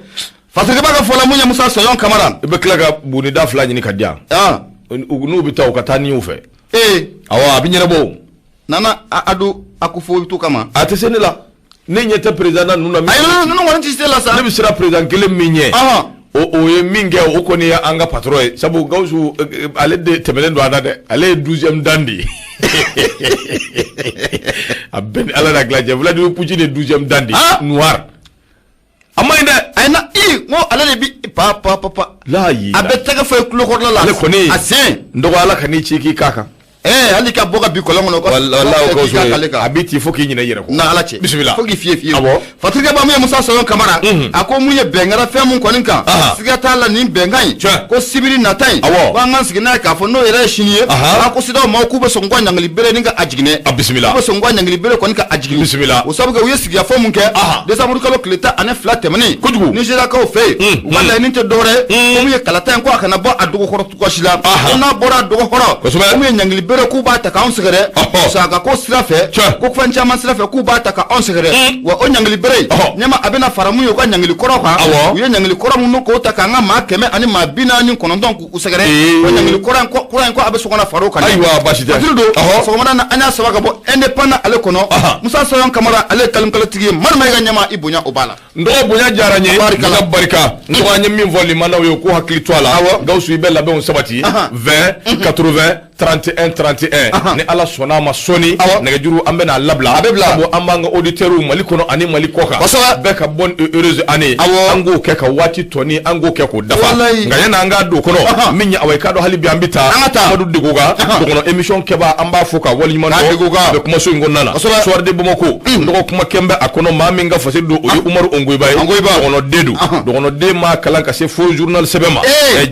[SPEAKER 2] Fatigaba ka fɔ la mun ye Musa Sɔyɔn Kamara.
[SPEAKER 1] I bɛ tila ka bonida 2 ɲini ka di yan. N'u bɛ taa u ka taa ni u fɛ. Awɔ, a bɛ ɲɛnabɔ o.
[SPEAKER 2] Nana Ado Akufo-Addo kama.
[SPEAKER 1] A tɛ se ne la. Ne ɲɛ tɛ président na ninnu na.
[SPEAKER 2] Ayi, ninnu kɔni tɛ se la sa.
[SPEAKER 1] Ne bɛ siran président kelen min ɲɛ. O ye min kɛ, o kɔni ye an ka patron ye, sabu Gawusu ale de tɛmɛnen don an na dɛ, ale ye 12e dan de ye. A bɛɛ ni Ala n'a kira cɛ, Vladimir Poutine de ye 12e dan de ye. Noir. A ma ɲi dɛ.
[SPEAKER 2] Ayi na i n ko ale de bi pa pa pa pa.
[SPEAKER 1] Laayi.
[SPEAKER 2] A bɛ tɛgɛ fɔ i tulokɔrɔla la.
[SPEAKER 1] Ale kɔni.
[SPEAKER 2] A sen.
[SPEAKER 1] N dɔgɔ, Ala ka n'i ci k'i k'a kan.
[SPEAKER 2] Ɛɛ, hali ka bɔ ka bin kɔlɔn kɔnɔ.
[SPEAKER 1] Walahi, o ka fisa. A b'i ci fo k'i ɲinɛ i yɛrɛ kɔ.
[SPEAKER 2] Na Ala cɛ.
[SPEAKER 1] Bisimila.
[SPEAKER 2] Fo k'i fiye fiye.
[SPEAKER 1] Awɔ.
[SPEAKER 2] Fatirikɛba, mun ye Musa Sɔyɔn Kamara, a ko mun ye bɛn kɛra fɛn mun kɔni kan, siga t'a la nin bɛnkan in, ko sibiri nata in, ko an k'an sigi n'a ye k'a fɔ n'o yɛrɛ ye sini ye, a ko CEDEAO maaw k'u bɛ sɔn k'u ka ɲangili bere ni ka a jiginɛ.
[SPEAKER 1] A bisimila.
[SPEAKER 2] K'u bɛ sɔn k'u ka ɲangili bere kɔni ka a jigin.
[SPEAKER 1] Bisimila.
[SPEAKER 2] O sabu kɛ u ye sigikafɔ mun kɛ décembre kalo tile 12 tɛmɛnen,
[SPEAKER 1] Kojugu.
[SPEAKER 2] Nizeriyakaw fɛ yen, u ka laɲini tɛ dɔwɛrɛ ye ko mun ye kalata in, ko a kana bɔ a dɔgɔkɔrɔ cogoya si la, ko n'a bɔra a dɔgɔkɔrɔ, ko mun ye ɲangili bere k'u b'a ta k'anw sɛgɛrɛ, musaka ko sira fɛ, ko fɛn caman sira fɛ k'u b'a ta ka anw sɛgɛrɛ. Wa o ɲangili bere ɲɛma, a bɛna fara mun ye u ka ɲangili kɔrɔ kan, u ye ɲangili kɔrɔ minnu k'o ta k'an ka maa 149 k'u sɛgɛrɛ, o ɲangili kɔrɔ in ko a bɛ sɔn ka na fara o kan.
[SPEAKER 1] Ayiwa, baasi tɛ.
[SPEAKER 2] Fatiri don, sɔgɔmada na an y'a saba ka bɔ Indépendant ale kɔnɔ. Musa Sɔyɔn Kamara, ale ye kalimkalotigi ye. Madu Mayiga ɲɛma, i bonya o b'a la.
[SPEAKER 1] N dɔgɔ, bonya diyara n ye.
[SPEAKER 2] Barikala.
[SPEAKER 1] N ka barika. N dɔgɔ, an ye min fɔ limanaw ye, k'u hakili to a la. Gawusu, i bɛ labɛnw sabati. 20 80 31 31, ni Ala sɔnna a ma, sɔɔni nɛgɛjuru an bɛna labila.
[SPEAKER 2] A bɛ bila.
[SPEAKER 1] Sabu an b'an ka auditeurs Mali kɔnɔ ani Mali kɔ kan, bɛɛ ka bonne et heureuse année. An k'o kɛ ka waati tɔni, an k'o kɛ k'o dafa. Nka yanni an k'a don kɔnɔ, min ye awa, i k'a dɔn hali bi an bɛ taa.
[SPEAKER 2] An ka taa.
[SPEAKER 1] Amadu Degoga dɔgɔnɔ émission kɛba, an b'a fo ka waleɲuman dɔn.
[SPEAKER 2] Degoga.
[SPEAKER 1] A bɛ kumaso in kɔnɔna na. Soir de Bamako, dɔgɔ kuma kɛn bɛ a kɔnɔ, maa min ka fasiri don, o ye Umaru Ongoyiba ye.
[SPEAKER 2] Ongoyiba.
[SPEAKER 1] Dɔgɔnɔden don, dɔgɔnɔden maa kalan ka se fo journal sɛbɛn ma.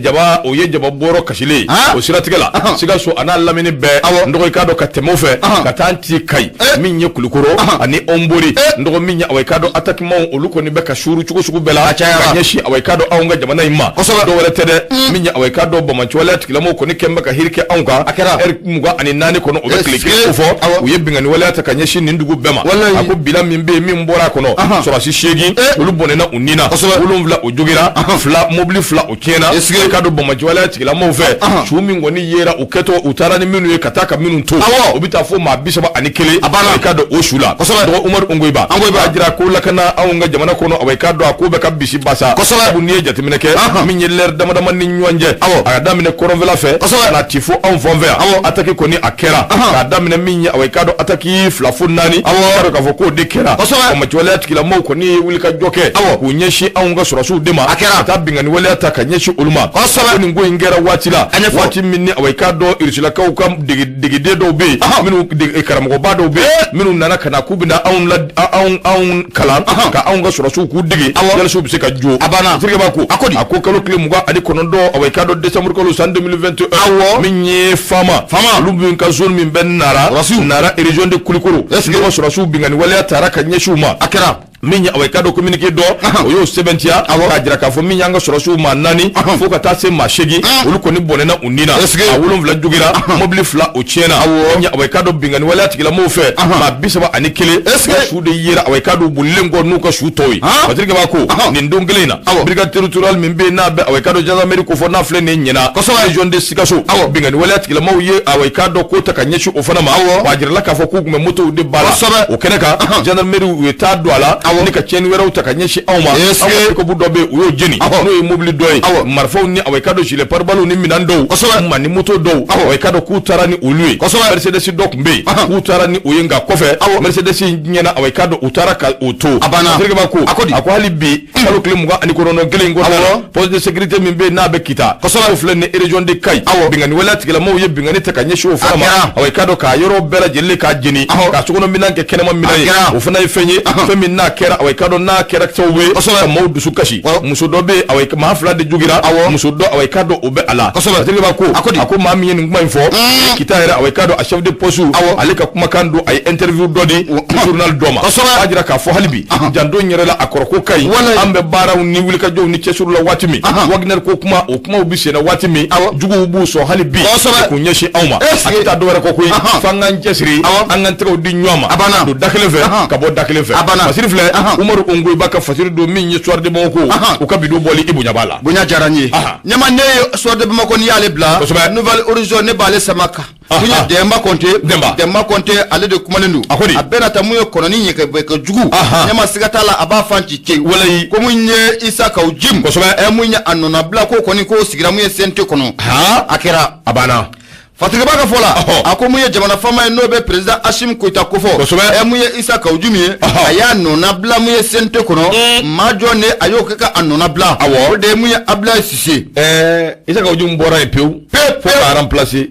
[SPEAKER 1] Jaba, o ye jaba bɔrɔ kasilen ye. O siratigɛ la, Sikaso a n'a lamini bɛɛ, n dɔgɔ, i k'a dɔn ka tɛmɛ o fɛ ka taa n ci Kayi, min ye Kulukoro ani Ɔnbori, n dɔgɔ, min ye awa, i k'a dɔn attaquement olu kɔni bɛ ka suuru cogo sugu bɛɛ la ka ɲɛsin awa, i k'a dɔn anw ka jamana in ma. Dɔw wɛrɛ tɛ dɛ, min ye awa, i k'a dɔn banbaanciwaleya tigilamɔgɔw kɔni kɛn bɛ ka hiri kɛ anw kan.
[SPEAKER 2] A kɛra.
[SPEAKER 1] Ɛri 24 kɔnɔ, o bɛ tile kelen ko fɔ, u ye binkanni waleya ta ka ɲɛsin nin dugu bɛɛ ma. A ko bilan min bɛ yen, min bɔra a kɔnɔ, sɔrɔdasi 8 olu bɔnɛna u ni na, 7 o jogira, fila mobili 2 o tiɲɛna. I k'a dɔn banbaanciwaleya tigilamɔgɔw fɛ, su min kɔni yera u kɛtɔ, u taara ni minnu ye ka taa ka minnu to, o bɛ taa fo maa 31.
[SPEAKER 2] A banna.
[SPEAKER 1] I k'a dɔn o su la. Dɔgɔ Umaru Ongoyiba, a jira ko lakana anw ka jamana kɔnɔ, awa, i k'a dɔn a ko bɛ ka bisi basa. Sabu n'i ye jateminɛ kɛ, min ye lɛri dama dama ni ɲɔgɔn cɛ, a ka daminɛ kɔrɔnfɛla fɛ ka na ci fo anw fan fɛ yan, attaque kɔni a kɛra k'a daminɛ min ye awa, i k'a dɔn attaque 2 fo 4, i k'a dɔn k'a fɔ k'o de kɛra. Banbaanciwaleya tigilamɔgɔw kɔni ye wulikajɔ kɛ k'u ɲɛsin anw ka sɔrɔdasiw de ma,
[SPEAKER 2] A kɛra.
[SPEAKER 1] ka taa binkanni waleya ta ka ɲɛsin olu ma. Ko nin ko in kɛra waati la, waati min ni awa, i k'a dɔn irisilakaw ka degeden dɔw bɛ yen, minnu karamɔgɔba dɔw bɛ yen minnu nana ka na k'u bɛna anw la anw anw kalan ka anw ka sɔrɔdasiw k'u dege yalasa u bɛ se ka jo.
[SPEAKER 2] A banna.
[SPEAKER 1] Terikɛ ko
[SPEAKER 2] A ko di?
[SPEAKER 1] A ko kalo tile 29, awa, i k'a dɔn décembre kalo san 2021, min ye Fama olu min ka zone min bɛ Nara, Nara région de Kulikoro,
[SPEAKER 2] Est-ce que-
[SPEAKER 1] ne ka sɔrɔdasiw binkanni waleya taara ka ɲɛsin u ma.
[SPEAKER 2] A kɛra.
[SPEAKER 1] Min ye awa, i k'a dɔn communiqué dɔ, o y'o sɛbɛntiya k'a jira k'a fɔ min y'an ka sɔrɔdasiw maa 4 fo ka taa se maa 8, olu kɔni bɔnɛna u ni na,
[SPEAKER 2] Est-ce que-
[SPEAKER 1] a 7 jogira, mobili 2 o tiɲɛna. Min ye awa, i k'a dɔn binkanni waleya tigilamɔgɔw fɛ, maa 31
[SPEAKER 2] Est-ce que-
[SPEAKER 1] su de yera, awa, i k'a dɔn u bolilen kɔ n'u ka su tɔw ye. Patrick b'a ko nin don kelen in na, brigade territoriale min bɛ yen n'a bɛ awa, i k'a dɔn gendarmerie ko fɔ n'a filɛ nin ye ɲɛna, région de Sikaso, binkanni waleya tigilamɔgɔw ye awa, i k'a dɔn ko ta ka ɲɛsin o fana ma. Wa a jirala k'a fɔ k'u tun bɛ motow de ba la. O kɛnɛ kan, gendarmerie u ye taa don a la ni ka tiɲɛni wɛrɛw ta ka ɲɛsin anw ma.
[SPEAKER 2] Est-ce
[SPEAKER 1] Anw
[SPEAKER 2] que-
[SPEAKER 1] ka pick-up dɔ bɛ yen, u y'o jeni, n'o ye mobili dɔ ye, marifaw ni awa, i k'a dɔn gilet pare-balles ni minɛn dɔw ma ni moto dɔw, awa, i k'a dɔn k'u taara ni olu ye. Mercedes dɔ tun bɛ yen, k'u taara ni o ye, nka kɔfɛ Mercedes ɲɛna, awa, i k'a dɔn u taara ka o to.
[SPEAKER 2] A banna.
[SPEAKER 1] Patrick b'a ko
[SPEAKER 2] A ko di?
[SPEAKER 1] A ko hali bi kalo tile 29 kelen in kɔnɔna la, poste de sécurité min bɛ yen n'a bɛ Kita, o filɛ nin région de Kayi, binkanni waleya tigilamɔgɔw ye binkanni ta ka ɲɛsin o fana ma.
[SPEAKER 2] A kɛra.
[SPEAKER 1] Awa, i k'a dɔn k'a yɔrɔ bɛɛ lajɛlen k'a jeni, k'a sokɔnɔ minɛn kɛ kɛnɛma minɛn ye.
[SPEAKER 2] A kɛra.
[SPEAKER 1] O fana ye fɛn ye, fɛn min n'a kɛra, awa, i k'a dɔn n'a kɛra sababu ye ka maaw dusu kasi. Muso dɔ bɛ yen, awa, maa 2 de jogira, muso dɔ, awa, i k'a dɔn o bɛ a la. Patrick b'a ko
[SPEAKER 2] A ko di?
[SPEAKER 1] A ko maa min ye nin kuma in fɔ Kita yɛrɛ, awa, i k'a dɔn a chef de poste, ale ka kumakan don, a ye interview dɔ di journal dɔ ma. A jira k'a fɔ hali bi janto in yɛrɛ la, a kɔrɔ ko ka ɲi. An bɛ baaraw ni wulikajɔw ni cɛsiriw la waati min, Wagner ko kuma, o kumaw bɛ senna waati min, juguw b'u sɔn hali bi k'u ɲɛsin anw ma. A tɛ taa dɔwɛrɛ kɔ koyi, f'an k'an cɛsiri, an k'an tɛgɛw di ɲɔgɔn ma,
[SPEAKER 2] A banna.
[SPEAKER 1] don da kelen fɛ ka bɔ da kelen fɛ.
[SPEAKER 2] A banna.
[SPEAKER 1] Fasiri filɛ, Umaru Ongoyiba ka fasiri don, min ye Soir de Bamako, u ka bidon bɔli, i bonya b'a la.
[SPEAKER 2] Bonya diyara n ye. Ɲɛma, ne ye Soir de Bamako, n'i y'ale bila, Nouvel Horizon ne b'ale sama kan. Mun ye Dɛnba Kɔnte,
[SPEAKER 1] Dɛnba.
[SPEAKER 2] Dɛnba Kɔnte, ale de kumalen don.
[SPEAKER 1] A ko di?
[SPEAKER 2] A bɛna ta mun ye kɔnɔni ɲɛ ka jugu. Ɲɛma, siga t'a la, a b'a fan ci ce.
[SPEAKER 1] Walayi.
[SPEAKER 2] Ko mun ye Isa Kaw Jim, mun ye a nɔnabila ko kɔni k'o sigira mun ye CNT kɔnɔ. A kɛra.
[SPEAKER 1] A banna.
[SPEAKER 2] Fatigiba ka fɔ la, a ko mun ye jamana faama ye n'o bɛ président Assimi Goïta kofɔ, mun ye Isa Kaw Jim ye, a y'a nɔnabila mun ye CNT kɔnɔ, maa jɔn de a y'o kɛ ka a nɔnabila? O de ye mun ye Abdoulaye Cissé.
[SPEAKER 1] Isa Kaw Jim bɔra yen pewu
[SPEAKER 2] Pewu.
[SPEAKER 1] fo k'a remplacer.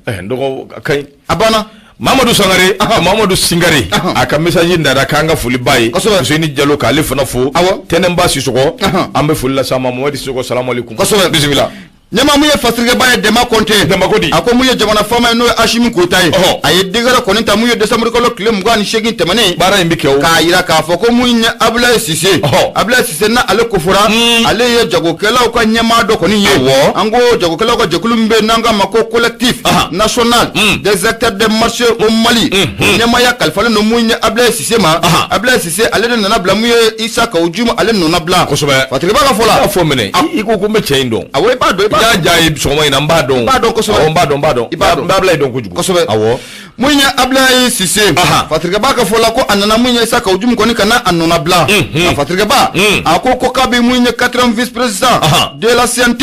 [SPEAKER 1] N dɔgɔ a ka ɲi.
[SPEAKER 2] A banna.
[SPEAKER 1] Mamadu Sangare, Mamadu Singare, a ka message nana k'an ka foli b'a ye.
[SPEAKER 2] Kosɛbɛ.
[SPEAKER 1] Fuseni Jalo k'ale fana fo.
[SPEAKER 2] Awɔ.
[SPEAKER 1] Tɛnɛnba Sisɔkɔ, an bɛ foli lase a ma. Mamadu Sisɔkɔ, salamu aleykum.
[SPEAKER 2] Kosɛbɛ.
[SPEAKER 1] Bisimila.
[SPEAKER 2] Ɲɛmaa mun ye fasirikɛba ye Dɛnba Kɔnte.
[SPEAKER 1] Dɛnba ko di?
[SPEAKER 2] A ko mun ye jamana faama ye n'o ye Asimi Goyita ye.
[SPEAKER 1] Ɔhɔ.
[SPEAKER 2] A ye décret kɔni ta mun ye décembre kalo tile 28 tɛmɛnen.
[SPEAKER 1] Baara in bɛ kɛ o.
[SPEAKER 2] K'a yira k'a fɔ ko mun ye Abulaye Sise.
[SPEAKER 1] Ɔhɔ.
[SPEAKER 2] Abulaye Sise n'ale kofɔra. Ale ye jagokɛlaw ka ɲɛmaa dɔ kɔni ye.
[SPEAKER 1] Awɔ.
[SPEAKER 2] An ko jagokɛlaw ka jɛkulu min bɛ yen n'an k'a ma ko collectif national des acteurs des marchés au Mali. Ɲɛmaaya kalifalen don mun ye Abulaye Sise ma. Abulaye Sise ale de nana bila mun ye Isa Kawu Jim ale nɔna bila.
[SPEAKER 1] Kosɛbɛ.
[SPEAKER 2] Fasirikɛba ka fɔ la.
[SPEAKER 1] I y'a fɔ minɛ. I ko ko n bɛ cɛ in dɔn.
[SPEAKER 2] Awɔ, i b'a dɔn, i b'a dɔn.
[SPEAKER 1] N y'a ja ye sɔgɔma in na, n b'a dɔn.
[SPEAKER 2] I b'a dɔn kosɛbɛ.
[SPEAKER 1] Awɔ, n b'a dɔn, n b'a dɔn.
[SPEAKER 2] I b'a dɔn.
[SPEAKER 1] N bɛ Abulaye dɔn kojugu.
[SPEAKER 2] Kosɛbɛ.
[SPEAKER 1] Awɔ.
[SPEAKER 2] Mun ye Abulaye Sise. Fasirikɛba ka fɔ la ko a nana mun ye Isa Kawu Jim kɔni ka na a nɔna bila. Nka fasirikɛba a ko kabi mun ye quatrième vice président de la CNT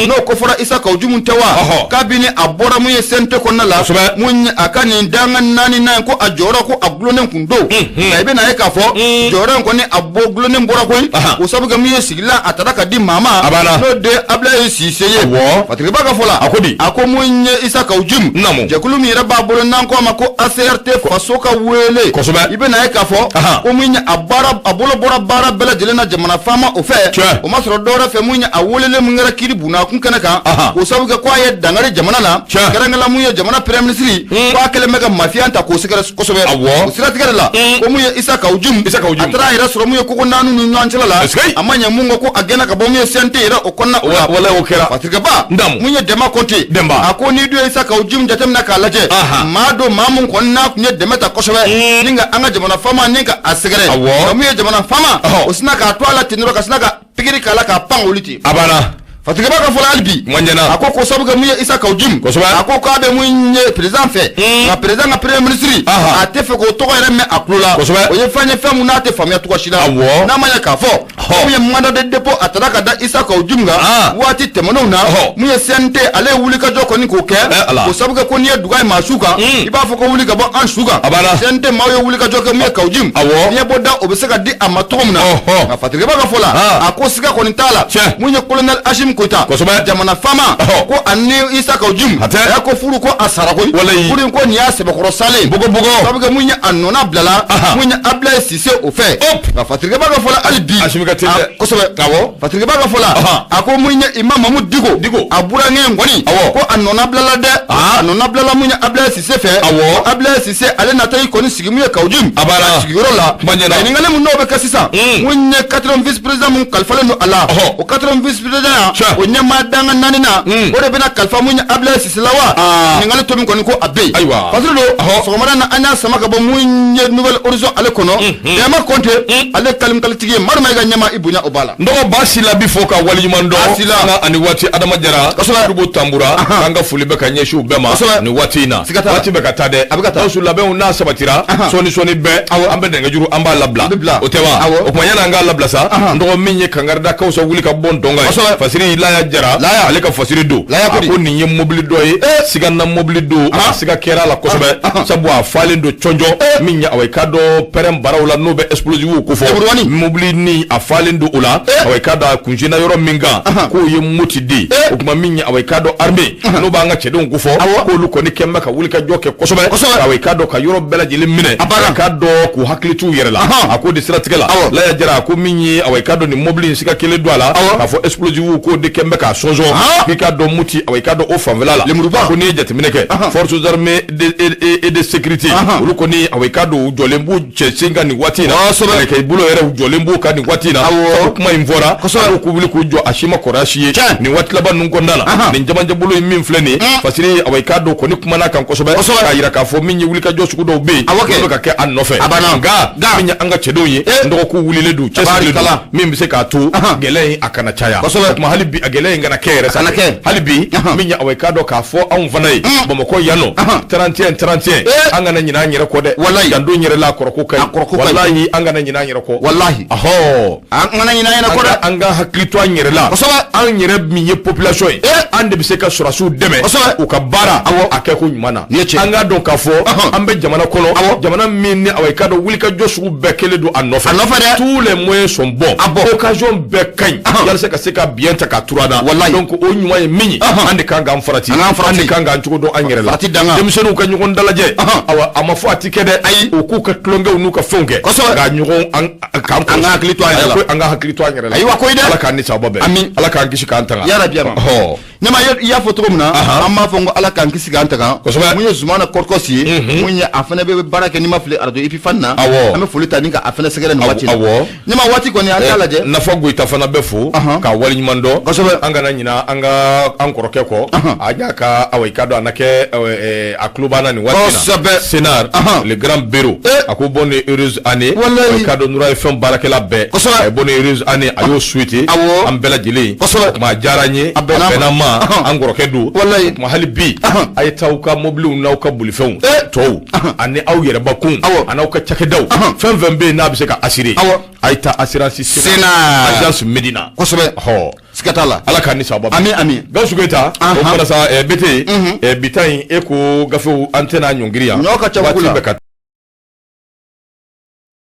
[SPEAKER 2] n'o ko fɔra Isa Kawu Jim tɛ wa. Kabini a bɔra mun ye CNT kɔnɔna la.
[SPEAKER 1] Kosɛbɛ.
[SPEAKER 2] Mun ye a ka nin dangan naani na in ko a jɔyɔrɔ ko a gulonnen kun don. Nka i bɛna ye k'a fɔ jɔyɔrɔ in kɔni a bɔ gulonnen bɔra koyi. O sabu kɛ mun ye sigilan a taara ka di maa ma.
[SPEAKER 1] A banna.
[SPEAKER 2] N'o de ye Abulaye Sise ye.
[SPEAKER 1] Awɔ.
[SPEAKER 2] Fasirikɛba ka fɔ la.
[SPEAKER 1] A ko di?
[SPEAKER 2] A ko mun ye Isa Kawu Jim.
[SPEAKER 1] Naamu.
[SPEAKER 2] Jɛkulu min yɛrɛ b'a bolo n'an ko a ma ko ACRT faso ka wele.
[SPEAKER 1] Kosɛbɛ.
[SPEAKER 2] I bɛna ye k'a fɔ. Ko mun ye a baara a bolo bɔra baara bɛɛ lajɛlen na jamana faama o fɛ.
[SPEAKER 1] Tiɲɛ.
[SPEAKER 2] O ma sɔrɔ dɔwɛrɛ fɛ mun ye a welelen mun kɛra kiiri bunakun kɛnɛ kan. K'o sababu kɛ k'a ye dankari jamana la.
[SPEAKER 1] Tiɲɛ.
[SPEAKER 2] Kɛrɛnkɛrɛnnenya mun ye jamana premier ministre. K'a kɛlen bɛ ka mafiya ta k'o sɛgɛrɛ kosɛbɛ.
[SPEAKER 1] Awɔ.
[SPEAKER 2] O siratigɛ de la. Ko mun ye Isa Kawu Jim.
[SPEAKER 1] Isa Kawu Jim.
[SPEAKER 2] A taara a yɛrɛ sɔrɔ mun ye koko naani ni ɲɔgɔn cɛla la.
[SPEAKER 1] Est-ce que.
[SPEAKER 2] A ma ɲɛ mun kɔ ko a gɛnna ka bɔ mun ye CNT yɛrɛ o kɔnɔna o la.
[SPEAKER 1] Walayi o kɛra.
[SPEAKER 2] Fasirikɛba.
[SPEAKER 1] Naamu.
[SPEAKER 2] Mun ye Dɛnba Kɔnte.
[SPEAKER 1] Dɛnba.
[SPEAKER 2] A ko n'i dun ye Isa Kawu Jim jateminɛ k'a lajɛ. Maa don maa mun kɔni n'a tun ye dɛmɛ ta kosɛbɛ. Ni ka an ka jamana faama ni ka a sɛgɛrɛ.
[SPEAKER 1] Awɔ.
[SPEAKER 2] Nka mun ye jamana faama. O sinna k'a to a la ten dɔrɔn ka sinna ka pikiri k'a la k'a pan olu ten.
[SPEAKER 1] A banna.
[SPEAKER 2] Fasirikɛba ka fɔ la hali bi.
[SPEAKER 1] Kuma ɲɛna.
[SPEAKER 2] A ko k'o sababu kɛ mun ye Isa Kawu Jim.
[SPEAKER 1] Kosɛbɛ.
[SPEAKER 2] A ko k'a bɛ mun ye président fɛ. Nka président ka premier ministre. A tɛ fɛ k'o tɔgɔ yɛrɛ mɛn a tulo la.
[SPEAKER 1] Kosɛbɛ.
[SPEAKER 2] O ye fɛn ye fɛn mun n'a tɛ faamuya cogo si la.
[SPEAKER 1] Awɔ.
[SPEAKER 2] N'a ma ɲɛ k'a fɔ. Ko mun ye mandat de dépôt a taara ka da Isa Kawu Jim kan. Waati tɛmɛnenw na. Mun ye CNT ale ye wulikajɔ kɔni k'o kɛ.
[SPEAKER 1] Eh, Ala.
[SPEAKER 2] O sababu kɛ ko n'i ye duga ye maa su kan. I b'a fɔ ko wuli ka bɔ an su kan.
[SPEAKER 1] A banna.
[SPEAKER 2] CNT maaw ye wulikajɔ kɛ mun ye Kawu Jim.
[SPEAKER 1] Awɔ.
[SPEAKER 2] Fiɲɛ bɔ da o bɛ se ka di a ma cogo min na. Nka Fasirikɛba ka fɔ la. A ko siga kɔni t'a la.
[SPEAKER 1] Tiɲɛ.
[SPEAKER 2] Mun ye colonel Asimi Goyita.
[SPEAKER 1] Kosɛbɛ.
[SPEAKER 2] Jamana faama. Ko ani Isa Kawu Jim.
[SPEAKER 1] A tɛ.
[SPEAKER 2] A y'a ko furu ko a sara koyi.
[SPEAKER 1] Walayi.
[SPEAKER 2] Furu in ko nin y'a sɛbɛkɔrɔ salen.
[SPEAKER 1] Bɔgɔ bɔgɔ.
[SPEAKER 2] Sabu kɛ mun ye a nɔna bilala. Mun ye Abulaye Sise o fɛ. Nka Fasirikɛba ka fɔ la hali bi.
[SPEAKER 1] Asimi ka teli dɛ.
[SPEAKER 2] Kosɛbɛ.
[SPEAKER 1] Awɔ.
[SPEAKER 2] Fasirikɛba ka fɔ la. A ko mun ye Imam Mamudu Diko.
[SPEAKER 1] Diko.
[SPEAKER 2] A burankɛ in kɔni.
[SPEAKER 1] Awɔ.
[SPEAKER 2] Ko a nɔna bilala dɛ. A nɔna bilala mun ye Abulaye Sise fɛ.
[SPEAKER 1] Awɔ.
[SPEAKER 2] Ko Abulaye Sise ale nata i kɔni sigi mun ye Kawu Jim.
[SPEAKER 1] A banna.
[SPEAKER 2] Sigiyɔrɔ la.
[SPEAKER 1] Kuma ɲɛna.
[SPEAKER 2] Ɲininkali mun n'o bɛ kɛ sisan. Mun ye quatrième vice président mun kalifalen don a la. O quatrième vice président
[SPEAKER 1] Tiɲɛ.
[SPEAKER 2] o ɲɛmaa dangan naani na. O de bɛna kalifa mun ye Abulaye Sise la wa. Ɲininkali tomi kɔni ko a bɛ yen.
[SPEAKER 1] Ayiwa.
[SPEAKER 2] Fasiri don. Sɔgɔmada na an y'a sama ka bɔ mun ye Nouvel Horizon ale kɔnɔ. Dɛnba Kɔnte ale kalimkalitigi ye Madu Mayiga ɲɛmaa i bonya o b'a la.
[SPEAKER 1] N dɔgɔ Basila bi fo ka waleɲuman dɔn.
[SPEAKER 2] Basila.
[SPEAKER 1] An ka ani waati Adama Jara.
[SPEAKER 2] Kosɛbɛ.
[SPEAKER 1] Turubo Tanbura. K'an ka foli bɛ ka ɲɛsin u bɛɛ ma.
[SPEAKER 2] Kosɛbɛ.
[SPEAKER 1] Nin waati in na.
[SPEAKER 2] Siga t'a la.
[SPEAKER 1] Waati bɛ ka taa dɛ.
[SPEAKER 2] A bɛ ka taa.
[SPEAKER 1] Gawusu labɛnw n'a sabatira. Sɔɔni sɔɔni bɛɛ. An bɛ nɛgɛjuru an b'a labila.
[SPEAKER 2] A bɛ bila.
[SPEAKER 1] O tɛ wa?
[SPEAKER 2] Awɔ.
[SPEAKER 1] O tuma yanni an k'a labila sa. N dɔgɔ min ye kankarida Kawusa wuli ka bɔ Ndɔnka ye.
[SPEAKER 2] Kosɛbɛ.
[SPEAKER 1] Fasiri Laya Jara.
[SPEAKER 2] Laya.
[SPEAKER 1] Ale ka fasiri don.
[SPEAKER 2] Laya ko di?
[SPEAKER 1] A ko nin ye mobili dɔ ye. Sigana mobili don. A siga kɛra a la kosɛbɛ. Sabu a falen don cɔncɔn. Min ye awa i k'a dɔn pɛrɛn baraw la n'o bɛ explosifw ko fɔ.
[SPEAKER 2] Lemuruwani.
[SPEAKER 1] Mobili ni a falen don o la. Awa i k'a dɔn a kunsinna yɔrɔ min kan. K'o ye Moti de ye. O tuma min ye awa i k'a dɔn armée n'o b'an ka cɛdenw ko fɔ. K'olu kɔni kɛn bɛ ka wuli ka jɔ kɛ kosɛbɛ.
[SPEAKER 2] Kosɛbɛ.
[SPEAKER 1] Awa i k'a dɔn ka yɔrɔ bɛɛ lajɛlen minɛ.
[SPEAKER 2] A banna.
[SPEAKER 1] I k'a dɔn k'u hakili t'u yɛrɛ la. A k'o de siratigɛ la. Laya Jara a ko min ye awa i k'a dɔn nin mobili in siga kelen don a la.
[SPEAKER 2] Awɔ.
[SPEAKER 1] K'a fɔ explosifw k'o de kɛn bɛ k'a sɔnsɔn. K'i k'a dɔn Moti awa i k'a dɔn o fanfɛla la.
[SPEAKER 2] Lemuruba.
[SPEAKER 1] Ko n'i ye jateminɛ kɛ. Forces armées et de sécurité. Olu kɔni awa i k'a dɔn u jɔlen b'u cɛ sen kan nin waati in na.
[SPEAKER 2] Kosɛbɛ.
[SPEAKER 1] Kɛlɛkɛ bolo yɛrɛ u jɔlen b'u kan nin waati in na.
[SPEAKER 2] Awɔ.
[SPEAKER 1] Sabu kuma in fɔra.
[SPEAKER 2] Kosɛbɛ.
[SPEAKER 1] K'u k'u wuli k'u jɔ a si ma kɔrɔya si ye.
[SPEAKER 2] Tiɲɛ.
[SPEAKER 1] Nin waati laban ninnu kɔnɔna la. Nin jamajɛ bolo in min filɛ nin ye. Fasiri awa i k'a dɔn kɔni kumana kan kosɛbɛ.
[SPEAKER 2] Kosɛbɛ.
[SPEAKER 1] K'a yira k'a fɔ min ye wulikajɔ sugu dɔw bɛ yen.
[SPEAKER 2] Awɔ kɛ.
[SPEAKER 1] Olu bɛ ka kɛ a nɔfɛ.
[SPEAKER 2] A banna.
[SPEAKER 1] Nka
[SPEAKER 2] Nka.
[SPEAKER 1] min ye an ka cɛdenw ye.
[SPEAKER 2] Eh.
[SPEAKER 1] N dɔgɔ k'u wulilen don cɛsirilen don.
[SPEAKER 2] Tabarikala.
[SPEAKER 1] Min bɛ se k'a to gɛlɛya in a kana caya.
[SPEAKER 2] Kosɛbɛ.
[SPEAKER 1] O tuma hali bi a gɛlɛya in kana kɛ yɛrɛ sa.
[SPEAKER 2] A kana kɛ.
[SPEAKER 1] Hali bi min ye awa i k'a dɔn k'a fɔ anw fana ye. Bamakɔ yan nɔ. 31 31.
[SPEAKER 2] Eh.
[SPEAKER 1] An kana ɲinɛ an yɛrɛ kɔ dɛ.
[SPEAKER 2] Walayi.
[SPEAKER 1] Janto n yɛrɛ la a kɔrɔ ko ka ɲi.
[SPEAKER 2] A kɔrɔ ko ka ɲi.
[SPEAKER 1] Walayi an kana ɲinɛ an yɛrɛ kɔ.
[SPEAKER 2] Walahi.
[SPEAKER 1] Ahɔ.
[SPEAKER 2] An kana ɲinɛ an yɛrɛ kɔ dɛ.
[SPEAKER 1] An ka hakili to an yɛrɛ la.
[SPEAKER 2] Kosɛbɛ.
[SPEAKER 1] An yɛrɛ min ye population ye.
[SPEAKER 2] Eh.
[SPEAKER 1] An de bɛ se ka sɔrɔdasiw dɛmɛ.
[SPEAKER 2] Kosɛbɛ.
[SPEAKER 1] U ka baara.
[SPEAKER 2] Awɔ.
[SPEAKER 1] A kɛko ɲuman na.
[SPEAKER 2] Nin ye tiɲɛ.
[SPEAKER 1] An k'a dɔn k'a fɔ.
[SPEAKER 2] Ɔhɔn.
[SPEAKER 1] An bɛ jamana kɔnɔ.
[SPEAKER 2] Awɔ.
[SPEAKER 1] Jamana min ni awa i k'a dɔn wulikajɔ sugu bɛɛ kelen don a nɔfɛ.
[SPEAKER 2] A nɔfɛ dɛ.
[SPEAKER 1] Tous les moyens sont bons.
[SPEAKER 2] A bɔ.
[SPEAKER 1] Occasion bɛɛ ka ɲi.
[SPEAKER 2] Ɔhɔn.
[SPEAKER 1] Yalasa ka se ka biɲɛ ta k'a k'a turu an na.
[SPEAKER 2] Walayi.
[SPEAKER 1] Donc o ɲuman ye min ye, an de kan k'an farati,
[SPEAKER 2] An k'an farati.
[SPEAKER 1] an de kan k'an cogo dɔn an yɛrɛ la.
[SPEAKER 2] Farati danga.
[SPEAKER 1] Denmisɛnninw ka ɲɔgɔn dalajɛ, awa, a ma fɔ a ti kɛ dɛ.
[SPEAKER 2] Ayi.
[SPEAKER 1] U k'u ka tulonkɛw n'u ka fɛnw kɛ. Nka ɲɔgɔn an k'an
[SPEAKER 2] An ka hakili to an yɛrɛ la.
[SPEAKER 1] Ayi, ko an ka hakili to an yɛrɛ la.
[SPEAKER 2] Ayiwa, koyi dɛ.
[SPEAKER 1] Ala k'an ni sababa bɛn.
[SPEAKER 2] Ami.
[SPEAKER 1] Ala k'an kisi k'an tanga.
[SPEAKER 2] Yarabi ama.
[SPEAKER 1] Ɔhɔ.
[SPEAKER 2] Ɲama, i y'a fɔ cogo min na, an b'a fɔ n ko Ala k'an kisi k'an tanga. Mun ye Zumana Kɔrikɔsi ye, mun ye a fana bɛ baara kɛ, n'i ma fili, arajo Epifani na. An bɛ foli ta ni ka a fana sɛgɛrɛ nin waati in na. Ɲama, waati kɔni, an t'a lajɛ.
[SPEAKER 1] Nafa Goyita fana bɛ fo k'a waleɲuman dɔn. An kana ɲina an ka an kɔrɔkɛ kɔ. A y'a ka, awa, i ka dɔn a na kɛ a tulo b'an na nin waati in na. Sénat le grand bureau, a ko bonne et heureuse année. I ka dɔn Nura FM baarakɛla bɛɛ. A ye bonne et heureuse année, a y'o souhaité an bɛɛ lajɛlen. O tuma a diyara n ye.
[SPEAKER 2] A bɛnna
[SPEAKER 1] a ma. An kɔrɔkɛ don. O tuma hali bi, a ye taa aw ka mobiliw n'aw ka bolifɛnw tɔw ani aw yɛrɛbakun ani aw ka cakɛdaw, fɛn fɛn bɛ yen n'a bɛ se ka assurer, a ye taa assurance
[SPEAKER 2] Sénat
[SPEAKER 1] agence Medina. Ɔ.
[SPEAKER 2] Siga t'a la.
[SPEAKER 1] Ala k'an ni sababa bɛn.
[SPEAKER 2] Ami, ami.
[SPEAKER 1] Gawusu Goyita, o fana sa, Bete, bi ta in, e ko gafew an tɛna ɲɔngiri yan.
[SPEAKER 2] Ɲɔ ka ca bugu la.
[SPEAKER 1] Waati bɛ ka